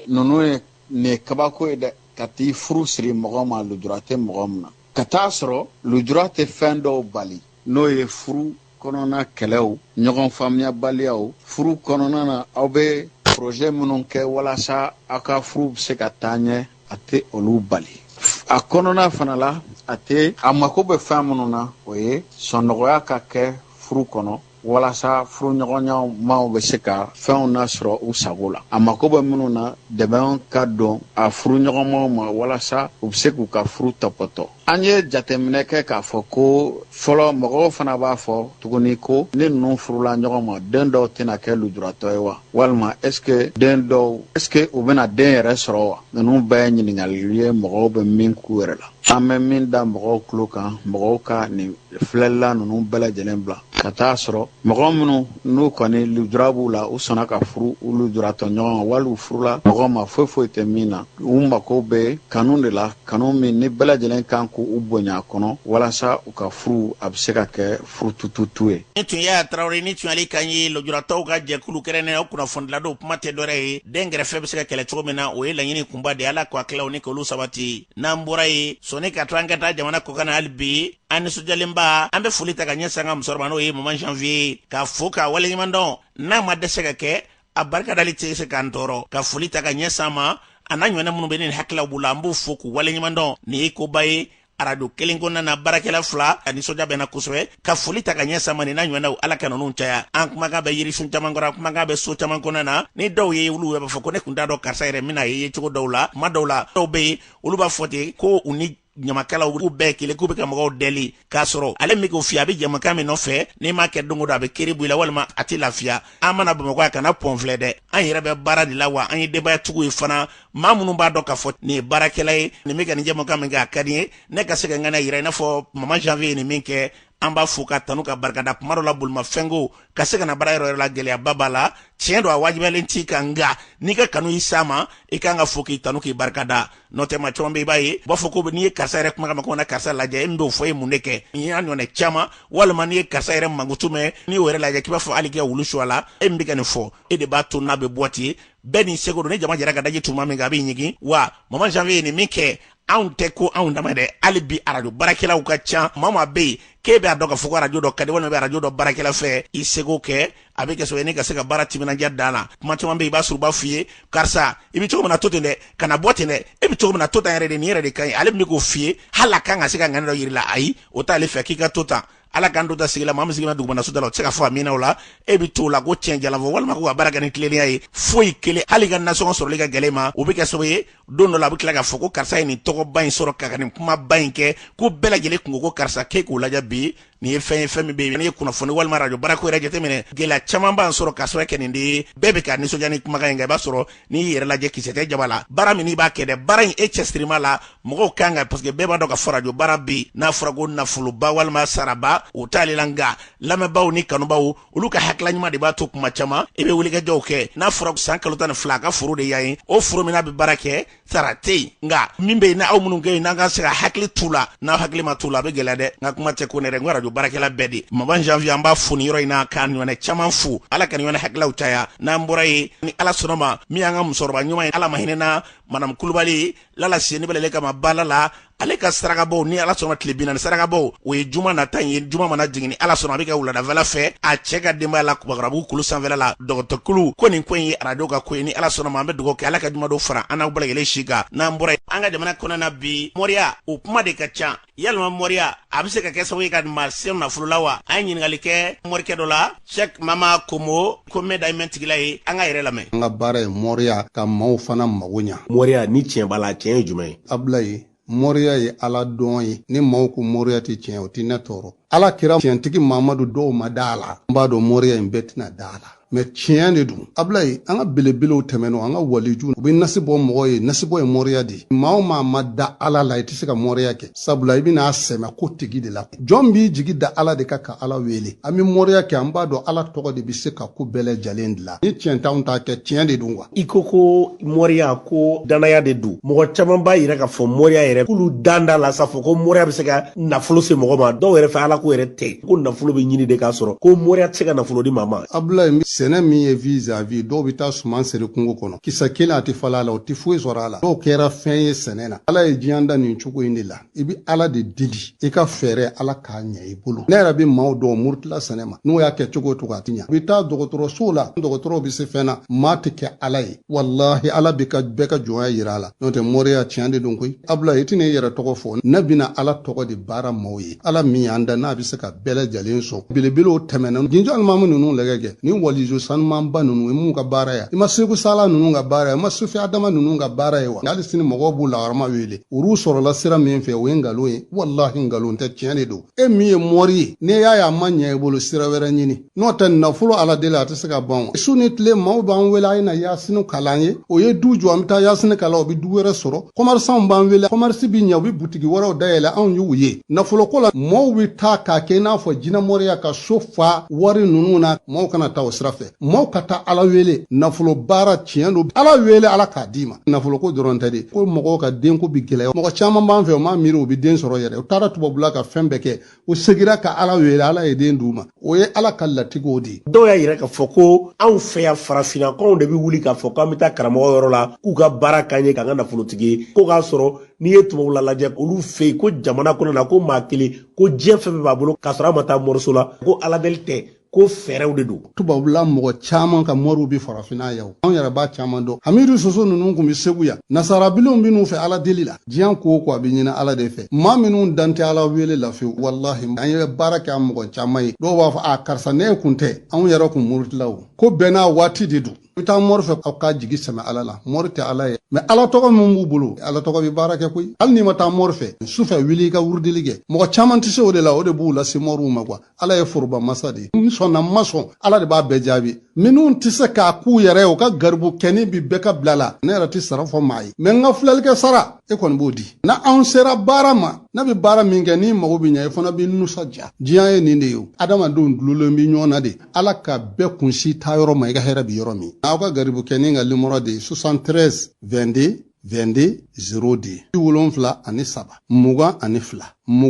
ninnu ye nin ye kabako ye dɛ, ka t'i furu siri mɔgɔ ma lujura tɛ mɔgɔ min na, ka taa sɔrɔ lujura tɛ fɛn dɔw bali, n'o ye furu kɔnɔna kɛlɛw, ɲɔgɔn faamuyabaliyaw furu kɔnɔna na. Aw bɛ projet minnu kɛ walasa aw ka furu bɛ se ka taa ɲɛ, a tɛ olu bali. A kɔnɔna fana la, a tɛ a mako bɛ fɛn minnu na, o ye sɔnnɔgɔya ka kɛ furu kɔnɔ, walasa furuɲɔgɔnmaw bɛ se ka fɛnw nasɔrɔ u sago la. A mako bɛ minnu na, dɛmɛ ka don a furuɲɔgɔnmaw ma walasa u bɛ se k'u ka furu tɔpɔtɔ. An ye jateminɛ kɛ k'a fɔ ko fɔlɔ mɔgɔw fana b'a fɔ tuguni ko ni ninnu furula ɲɔgɔn ma, den dɔw tɛna kɛ lujuratɔ ye wa, walima est ce que den dɔw, est ce que u bɛna den yɛrɛ sɔrɔ wa? Ninnu bɛɛ ye ɲininkali ye mɔgɔw bɛ min k'u yɛrɛ la. An bɛ min da mɔgɔw tulo kan, mɔgɔw ka nin filɛlila ninnu bɛɛ lajɛlen bila, ka taa sɔrɔ mɔgɔ minnu n'u kɔni lujura b'u la, u sɔnna ka furu u lujuratɔ ɲɔgɔn ma, wali u furula mɔgɔ ma foyi foyi tɛ min na, u mako bɛ kanu de la, kanu min ni bɛɛ lajɛlen kan k'u bonya a kɔnɔ, walasa u ka furu a bɛ se ka kɛ furu tututu ye. Ni tun y'a Tarawele, ni tun y'ale kan ye, lujuratɔw ka jɛkulu kɛrɛnnen o kunnafonidila dɔw. Kuma tɛ dɔwɛrɛ ye, den kɛrɛfɛ bɛ se ka kɛlɛ cogo min na, o ye laɲini kunba de ye. Ala k'a tilaw ni k'olu sabati. N'an bɔra yen, sɔnni ka to an ka taa jamana kɔkan na hali bi, an nisɔndiyalenba, an bɛ foli ta ka ɲɛsin an ka musokɔrɔba, n'o ye Mama Janvier, ka fo k'a waleɲuman dɔn. N'a ma dɛsɛ ka kɛ, a barika dali tɛ se k'an tɔɔrɔ. Ka foli ta ka ɲɛsin an ma, a n'a ɲɔgɔnna minnu bɛ ni hakililaw b'u la, an b'u fo k'u waleɲuman dɔn. Nin ye koba ye, arajo kelen kɔnɔna na, baarakɛla fila, a nisɔndiya bɛ na kosɛbɛ. Ka foli ta ka ɲɛsin an ma, nin n'a ɲɔgɔnnaw, Ala ka ninnu caya. An kumakan bɛ yirisun caman kɔrɔ, an kumakan bɛ so caman kɔnɔna na. Ni dɔw ye, olu b'a fɔ ko ne tun t'a dɔn karisa yɛrɛ bɛna ye cogo dɔw la. Kuma dɔw la, dɔw bɛ yen, olu b'a fɔ ten ko u ni ɲamakalaw k'u bɛɛ kelen, k'u bɛ ka mɔgɔw dɛli, k'a sɔrɔ ale min k'o f'i ye, a bɛ jamakan min nɔfɛ, n'i m'a kɛ don o don, a bɛ keri bɔ i la, walima a tɛ lafiya. An mana Bamakɔ yan, kana pɔn filɛ dɛ, an yɛrɛ bɛ baara de la, wa an ye denbayatigiw ye fana. Maa minnu b'a dɔn k'a fɔ nin ye baarakɛla ye, nin bɛ ka nin jamakan min kɛ, a ka di n ye ne ka se ka n ŋaniya yira, i n'a fɔ Mama Janvier ye nin min kɛ. An b'a fo ka tanu ka barikada. Kuma dɔ la, bolimafɛnko ka se ka na baara yɔrɔ yɛrɛ la, gɛlɛyaba b'a la. Tiɲɛ don, a wajibiyalen t'i kan, nka n'i ka kanu y'i s'a ma, i kan ka fo k'i tanu k'i barikada. N'o tɛ, maa caman bɛ, i b'a ye, u b'a fɔ ko n'i ye karisa yɛrɛ kumakan mɛn, ko na karisa lajɛ, e min b'o fɔ, e mun de kɛ? Nin y'a ɲɔgɔnna caman. Walima n'i ye karisa yɛrɛ mankutu mɛn, n'i y'o yɛrɛ lajɛ, k'i b'a fɔ hali k'i ka wulu su a la, e min bɛ ka nin fɔ, e de b'a to n'a bɛ bɔ ten. Bɛɛ n'i seko don. Ni jama jɛra ka daji tuma min kan, a bɛ ɲigin. Wa Mama Janvier ye nin min kɛ, anw tɛ ko anw dama dɛ, hali bi arajo baarakɛlaw ka ca. Maa maa bɛ yen k'e b'a dɔn k'a fɔ ko arajo dɔ ka di, walima bɛ arajo dɔ baarakɛla fɛ, i seko kɛ, a bɛ kɛ sababu ye ne ka se ka baara timinandiya dan na. Kuma caman bɛ yen, i b'a sɔrɔ u b'a f'i ye, karisa, i bɛ cogo min na, to ten dɛ, kana bɔ ten dɛ, e bɛ cogo min na, to tan yɛrɛ de, nin yɛrɛ de ka ɲi. Ale min bɛ k'o f'i ye, hali a kan ka se ka ŋani dɔ yir'i la, ayi, o t'ale fɛ, k'i ka to tan. Ala k'an to ta sigi la. Maa min sigilen bɛ dugumana so da la, o tɛ se ka fɔ amina o la. E bɛ to o la ko tiɲɛ jalan fɔ, walima ko ka baara kɛ ni tilennenya ye, foyi kelen, hali ka nasɔngɔ sɔrɔli ka gɛlɛn ma. O bɛ kɛ sababu ye, don dɔ la, a bɛ tila k'a fɔ ko karisa ye nin tɔgɔba in sɔrɔ ka nin kumaba in kɛ, ko bɛɛ lajɛlen kun ko karisa, k'e k'o lajɛ bi. Nin ye fɛn ye, fɛn min bɛ yen, n'i ye kunnafoni walima arajo baarako yɛrɛ jateminɛ, gɛlɛya caman b'an sɔrɔ k'a sababu kɛ nin de ye. Bɛɛ bɛ ka nisɔndiya ni kumakan in kan, i b'a sɔrɔ n'i y'i yɛrɛ lajɛ, kisɛ tɛ jaba la. Baara min n'i b'a kɛ dɛ, baara in e cɛsirima la, mɔgɔw kan ka, parce que bɛɛ b'a dɔn ka fɔ arajo baara bɛ yen, n'a fɔra ko nafoloba walima saraba, o t'ale la. Nka lamɛnbaaw ni kanubaw, olu ka hakilila ɲuman de b'a to kuma caman i bɛ wulikajɔw kɛ. N'a fɔra san kalo 12, a ka foro de y'an ye, o foro min n'a bɛ baara kɛ, sara tɛ yen. Nka min bɛ yen, n'aw minnu kɛ yen, n'an ka se ka hakili t'u la, n'aw hakili ma t'u la, a bɛ gɛlɛya dɛ. Nka kuma tɛ ko ne yɛrɛ, n ko arajo baarakɛla bɛɛ de. Mama Janvier, an b'a fo nin yɔrɔ in na, k'a ɲɔgɔnna caman fo. Ala ka nin ɲɔgɔnna hakililaw caya. N'an bɔra yen, ni Ala sɔnna ma, min y'an ka musokɔrɔba ɲuman ye, Ala ma hinɛ na Madame Kulubali Lala Seni bɛlɛle kama bala la, ale ka sarakabaw, ni Ala sɔnna, tile 40 sarakabaw, o ye juma nata in ye. Juma mana jigin, ni Ala sɔnna, a bɛ kɛ wuladafɛla fɛ, a cɛ ka denbaya la, Kubakɔrɔbugu kulu sanfɛla la. Dɔgɔtɔkulu ko nin ko in ye arajo ka ko ye. Ni Ala sɔnna ma, an bɛ dugawu kɛ, Ala ka juma dɔ fara an n'aw bɛɛ lajɛlen si kan. N'an bɔra an ka jamana kɔnɔna na bi, mɔriya o kuma de ka ca. Yalima mɔriya a bɛ se ka kɛ sababu ye ka maa se nafolo la wa? An ye ɲininkali kɛ morikɛ dɔ la, Sɛk Mama Komo, ko mɛ dayi tigila ye. An ka yɛrɛ lamɛn. An ka baara ye mɔriya, ka maaw fana mago ɲa. Mɔriya, ni tiɲɛ b'a la, tiɲɛ ye jumɛn ye? Abulayi, mɔriya ye Ala dɔn ye. Ni maaw ko mɔriya tɛ tiɲɛ, o tɛ ne tɔɔrɔ. Ala kira tiɲɛtigi Mamadu, dɔw ma da a la. N b'a dɔn mɔriya in bɛɛ tɛna da a la. Mais tiɲɛ de don, Abulayi. An ka belebelew tɛmɛnɔ, an ka waliju, u bɛ nasi bɔ mɔgɔ ye. Nasibɔ ye mɔriya de ye. Maa o maa ma da Ala la, i tɛ se ka mɔriya kɛ, sabula i bɛna sɛmɛ ko tigi de la. Jɔn b'i jigi da Ala de kan ka Ala wele? An bɛ mɔriya kɛ, an b'a dɔn Ala tɔgɔ de bɛ se ka ko bɛɛ lajɛlen dilan. Ni tiɲɛ t'anw t'a kɛ, tiɲɛ de don quoi. I ko ko mɔriya ko danaya de don. Mɔgɔ caman b'a yira k'a fɔ mɔriya yɛrɛ, k'olu dan da la sa fɔ ko mɔriya bɛ se ka nafolo se mɔgɔ ma. Dɔw yɛrɛ fɛ, Ala ko yɛrɛ tɛ, ko nafolo bɛ ɲini de k'a sɔrɔ, ko mɔriya tɛ se ka nafolo di maa ma. Abulayi, sɛnɛ min ye vis-à-vis, dɔw bɛ taa suman seri kungo kɔnɔ, kisɛ kelen a tɛ falen a la, o tɛ foyi sɔrɔ a la. Dɔw kɛra fɛn ye sɛnɛ na. Ala ye diɲɛ da nin cogo in de la. I bɛ Ala de deli, i ka fɛɛrɛ, Ala k'a ɲɛ i bolo. Ne yɛrɛ bɛ maaw dɔw murutila sɛnɛ ma, n'o y'a kɛ cogo o cogo, a tɛ ɲɛ. U bɛ taa dɔgɔtɔrɔso la, dɔgɔtɔrɔw bɛ se fɛn na, maa tɛ kɛ Ala ye. Walahi, Ala bɛ ka bɛɛ ka jɔnya yira a la. N'o tɛ, mɔriya tiɲɛ de don koyi. Abulayi, i tɛna i yɛrɛ tɔgɔ fɔ. Ne bɛna Ala tɔgɔ de baara maaw ye, Ala min y'an da, n'a bɛ se ka bɛɛ lajɛlen sɔn. Belebelew tɛmɛna, jinjɔ alimamu ninnu lajɛ kɛ, ni walijo sanumanba ninnu, i m'u ka baara ye? I ma Segu Sala ninnu ka baara ye? I ma Sufi Adama ninnu ka baara ye wa? Hali sini mɔgɔw b'u laharama wele. Olu sɔrɔla sira min fɛ, o ye nkalon ye. Walahi, nkalon tɛ, tiɲɛ de don. E min ye mɔri ye, n'i y'a ye a ma ɲɛ i bolo, sira wɛrɛ ɲini. N'o tɛ, nafolo Ala deli, a tɛ se ka ban. Su ni tile, maaw b'an wele, a ye na yasini kalan ye. O ye du jɔ, an bɛ taa yasini kalan, o bɛ du wɛrɛ sɔrɔ. Commerçant b'an wele, commerce bɛ ɲɛ, u bɛ butigi wɛrɛw dayɛlɛ. Anw y'u ye nafoloko la, maaw bɛ taa k'a kɛ i n'a fɔ jinɛmɔriya, ka so fa wari ninnu na. Maaw kana taa o sira fɛ, maaw ka taa Ala wele. Nafolo baara tiɲɛ don, Ala wele, Ala k'a d'i ma. Nafoloko dɔrɔn tɛ de ko mɔgɔw ka denko bɛ gɛlɛya. Mɔgɔ caman b'an fɛ, u m'a miiri u bɛ den sɔrɔ yɛrɛ. U taara tubabula ka fɛn bɛɛ kɛ, u segira ka Ala wele, Ala ye den d'u ma. O ye Ala ka latigɛw de ye. Dɔw y'a yira k'a fɔ ko anw fɛ yan, farafinna kɔnw de bɛ wuli k'a fɔ k'an bɛ taa karamɔgɔ yɔrɔ la k'u ka baara k'an ye, k'an ka nafolotigi ye, ko k'a sɔrɔ n'i ye tubabula lajɛ, olu fɛ yen ko jamana kɔnɔ na, ko maa kelen ko diɲɛ fɛn bɛɛ b'a bolo k'a sɔrɔ a ma taa moriso la, ko aladeli tɛ, ko fɛɛrɛw de don. Tubabula mɔgɔ caman ka moriw bɛ farafinna yan, anw yɛrɛ b'a caman dɔn. Hamidu Soso ninnu tun bɛ Segu yan. Nasarabilenw bɛ n'u fɛ Ala deli la. Diɲɛ ko o ko, a bɛ ɲini Ala de fɛ. Maa minnu dan tɛ Ala wele la fewu, walahi, an ye baara kɛ a mɔgɔ caman ye. Dɔw b'a fɔ a karisa, ne kun tɛ, anw yɛrɛ kun murutila. O ko bɛɛ n'a waati de don. I bɛ taa mori fɛ, aw k'a jigi sɛmɛ Ala la. Mori tɛ Ala ye, mais Ala tɔgɔ min b'u bolo, Ala tɔgɔ bɛ baara kɛ koyi. Hali n'i ma taa mori fɛ, sufɛ wuli i ka wurudili kɛ. Mɔgɔ caman tɛ se o de la, o de b'u lase moriw ma quoi. Ala ye foroba masa de ye. N sɔnna, n ma sɔn, Ala de b'a bɛɛ jaabi. Minnu tɛ se k'a k'u yɛrɛ ye, u ka garibu kɛni bi bɛɛ ka bila la. Ne yɛrɛ tɛ sara fɔ maa ye, mais n ka filɛlikɛ sara, e kɔni b'o di. Na anw sera baara ma, ne bɛ baara min kɛ, n'i mago bɛ ɲɛ, i fana bɛ nisɔndiya. Diɲɛ ye nin de ye o, adamadenw dulolen bɛ ɲɔgɔn na de. Ala ka bɛɛ kunsi taa yɔrɔ ma, i ka hɛrɛ bi yɔrɔ min. Aw ka garibukɛni ka nimɔrɔ de ye 73 22 22 02, 73 22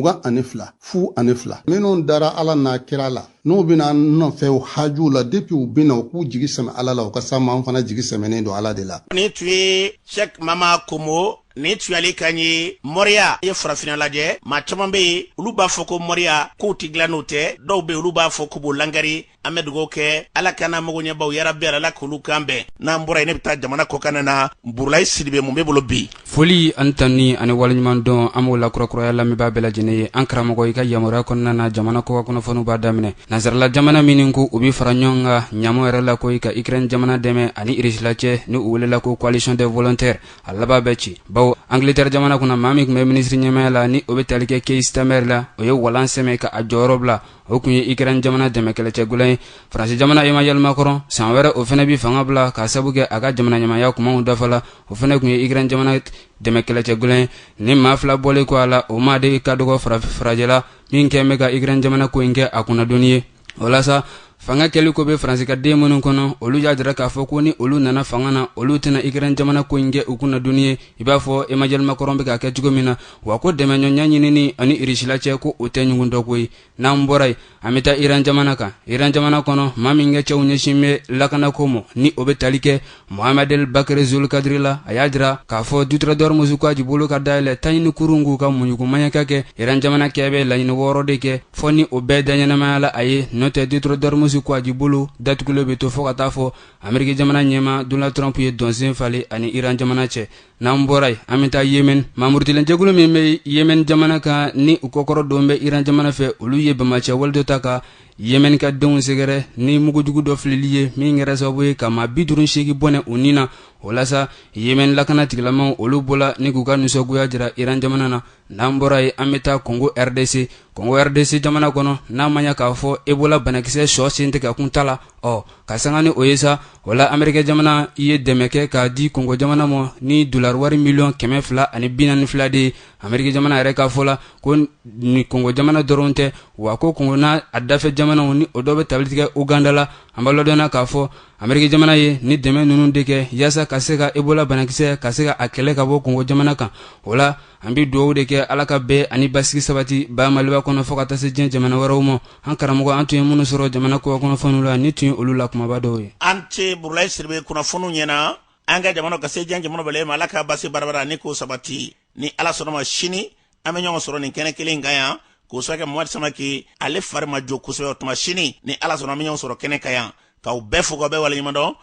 22 02. Minnu dara Ala n'a kira la, n'u bɛna an nɔfɛ u hajuw la, depuis u bɛna, u k'u jigi sɛmɛ Ala la, u ka s'an ma. An fana jigi sɛmɛnen don Ala de la. Nin tun ye Sɛk Mama Komo, nin tun y'ale kan ye. Mɔriya ye farafinna lajɛ, maa caman bɛ yen, olu b'a fɔ ko mɔriya k'u tɛ dilan n'o tɛ. Dɔw bɛ yen, olu b'a fɔ k'u b'o langari. An bɛ dugawu kɛ Ala ka n'a magoɲɛbaw yarabi, Ala k'olu kan bɛn. N'an bɔra yen, ne bɛ taa jamana kɔkan na. Burulayi Sidibe, mun b'e bolo bi? Foli ani tanuni ani waleɲuman dɔn, an b'o lakurakuraya lamɛnbaa bɛɛ lajɛlen ye. An karamɔgɔ, i ka yamaruya kɔnɔna na, jamana kɔkan kunnafoniw b'a daminɛ. Nansarala jamana minnu ko u bɛ fara ɲɔgɔn kan ɲamɔ yɛrɛ la ko ka Ukraine jamana dɛmɛ ani Irisila cɛ, ni u welela ko coalition des volontaires, a laban bɛ ci, bawo Angleterre jamana kunna, maa min tun bɛ minisiri ɲɛmaaya la, ni o bɛ tali kɛ Keir Starmer la, o ye walan sɛmɛ ka a jɔyɔrɔ bila. O tun ye Ukraine jamana dɛmɛ kɛlɛcɛ gɛlɛn ye. Faransi jamana Emmanuel Macron, san wɛrɛ o fana bɛ fanga bila k'a sabu kɛ a ka jamana ɲɛmaaya kumaw dafa la. O fana tun ye Ukraine jamana dɛmɛ kɛlɛcɛ gɛlɛn ye. Ni maa fila bɔlen kɔ a la, o maa de ka dɔgɔ farajɛla min kɛ bɛ ka Ukraine jamana ko in kɛ a kunnadoni ye. Walasa fanga kɛli ko bɛ Faransi ka den minnu kɔnɔ, olu y'a jira k'a fɔ ko ni olu nana fanga na, olu tɛna Ukraine jamana ko in kɛ u kunnadoni ye i b'a fɔ Emmanuel Macron bɛ k'a kɛ cogo min na. Wa ko dɛmɛɲɔgɔnya ɲinini ani Irisila cɛ, ko o tɛ ɲugun dɔ ko ye. N'an bɔra yen, an bɛ taa Iran jamana kan. Iran jamana kɔnɔ, maa min ka cɛw ɲɛsin bɛ lakanako ma, ni o bɛ tali kɛ Mohamed El Bakr Zolkadri la, a y'a jira k'a fɔ détroit d'Ormuz ko a jibolo ka dayɛlɛ, taji ni kurun k'u ka muɲugu maɲaka kɛ. Iran jamana kɛ bɛ laɲini 6 de kɛ, fɔ ni o bɛɛ daɲɛnamaya la a ye. N'o tɛ, détroit d'Ormuz ko a jibolo datugulen bɛ to fo ka taa fɔ Ameriki jamana ɲɛmaa Donald Trump ye dɔnsen falen ani Iran jamana cɛ. N'an bɔra yen, an bɛ taa Yemen. Maamurutilen-jɛkulu min bɛ Yemen jamana kan, ni u kɔkɔrɔ don bɛ Iran jamana fɛ, olu ye banbaanciya wale dɔ ta ka Yemen ka denw sɛgɛrɛ ni mugujugu dɔ filili ye, min kɛra sababu ye ka maa 58 bɔnɛ u ni na. O la sa, Yemen lakana tigilamaw, olu bɔla ni k'u ka nisɔngoya jira Iran jamana na. N'an bɔra yen, an bɛ taa Congo RDC. Congo RDC jamana kɔnɔ, n'a ma ɲɛ k'a fɔ Ebola banakisɛ sɔ sen tɛ ka kun ta la, ɔ ka sanga ni o ye sa, o la Amerika jamana ye dɛmɛ kɛ k'a di Congo jamana ma ni dollar wari miliyɔn 242 de ye. Amerika jamana yɛrɛ k'a fɔ la ko ni Congo jamana dɔrɔn tɛ wa, ko Congo n'a a dafɛ jamanaw ni o dɔ bɛ tabali tigɛ Uganda la. An b'a ladɔnna k'a fɔ Amerika jamana ye ni dɛmɛ ninnu de kɛ yaasa ka se ka Ebola banakisɛ ka se ka a kɛlɛ ka bɔ Congo jamana kan. O la, an bɛ dugawu de kɛ, Ala ka bɛn ani basigi sabati ba Maliba kɔnɔ, fo ka taa se diɲɛ jamana wɛrɛw ma. An karamɔgɔ, an tun ye minnu sɔrɔ jamana kɔ kunnafoniw la, ni tun ye olu la kumaba dɔw ye. An ce, Burulayi Siribe. Kunnafoniw ɲɛna an ka jamana ka se diɲɛ jamana bɛɛ ma. Ala ka basi barabara ni k'o sabati. Ni Ala sɔnna ma, sini an bɛ ɲɔgɔn sɔrɔ nin kɛnɛ kelen kan yan, k'o sababu kɛ Mamadu Samake, ale fari ma jɔ kosɛbɛ. O tuma, sini ni Ala sɔnna, an bɛ ɲɔgɔn sɔrɔ kɛnɛ kan yan, k'aw bɛɛ fo, k'aw bɛɛ waleɲuman dɔn.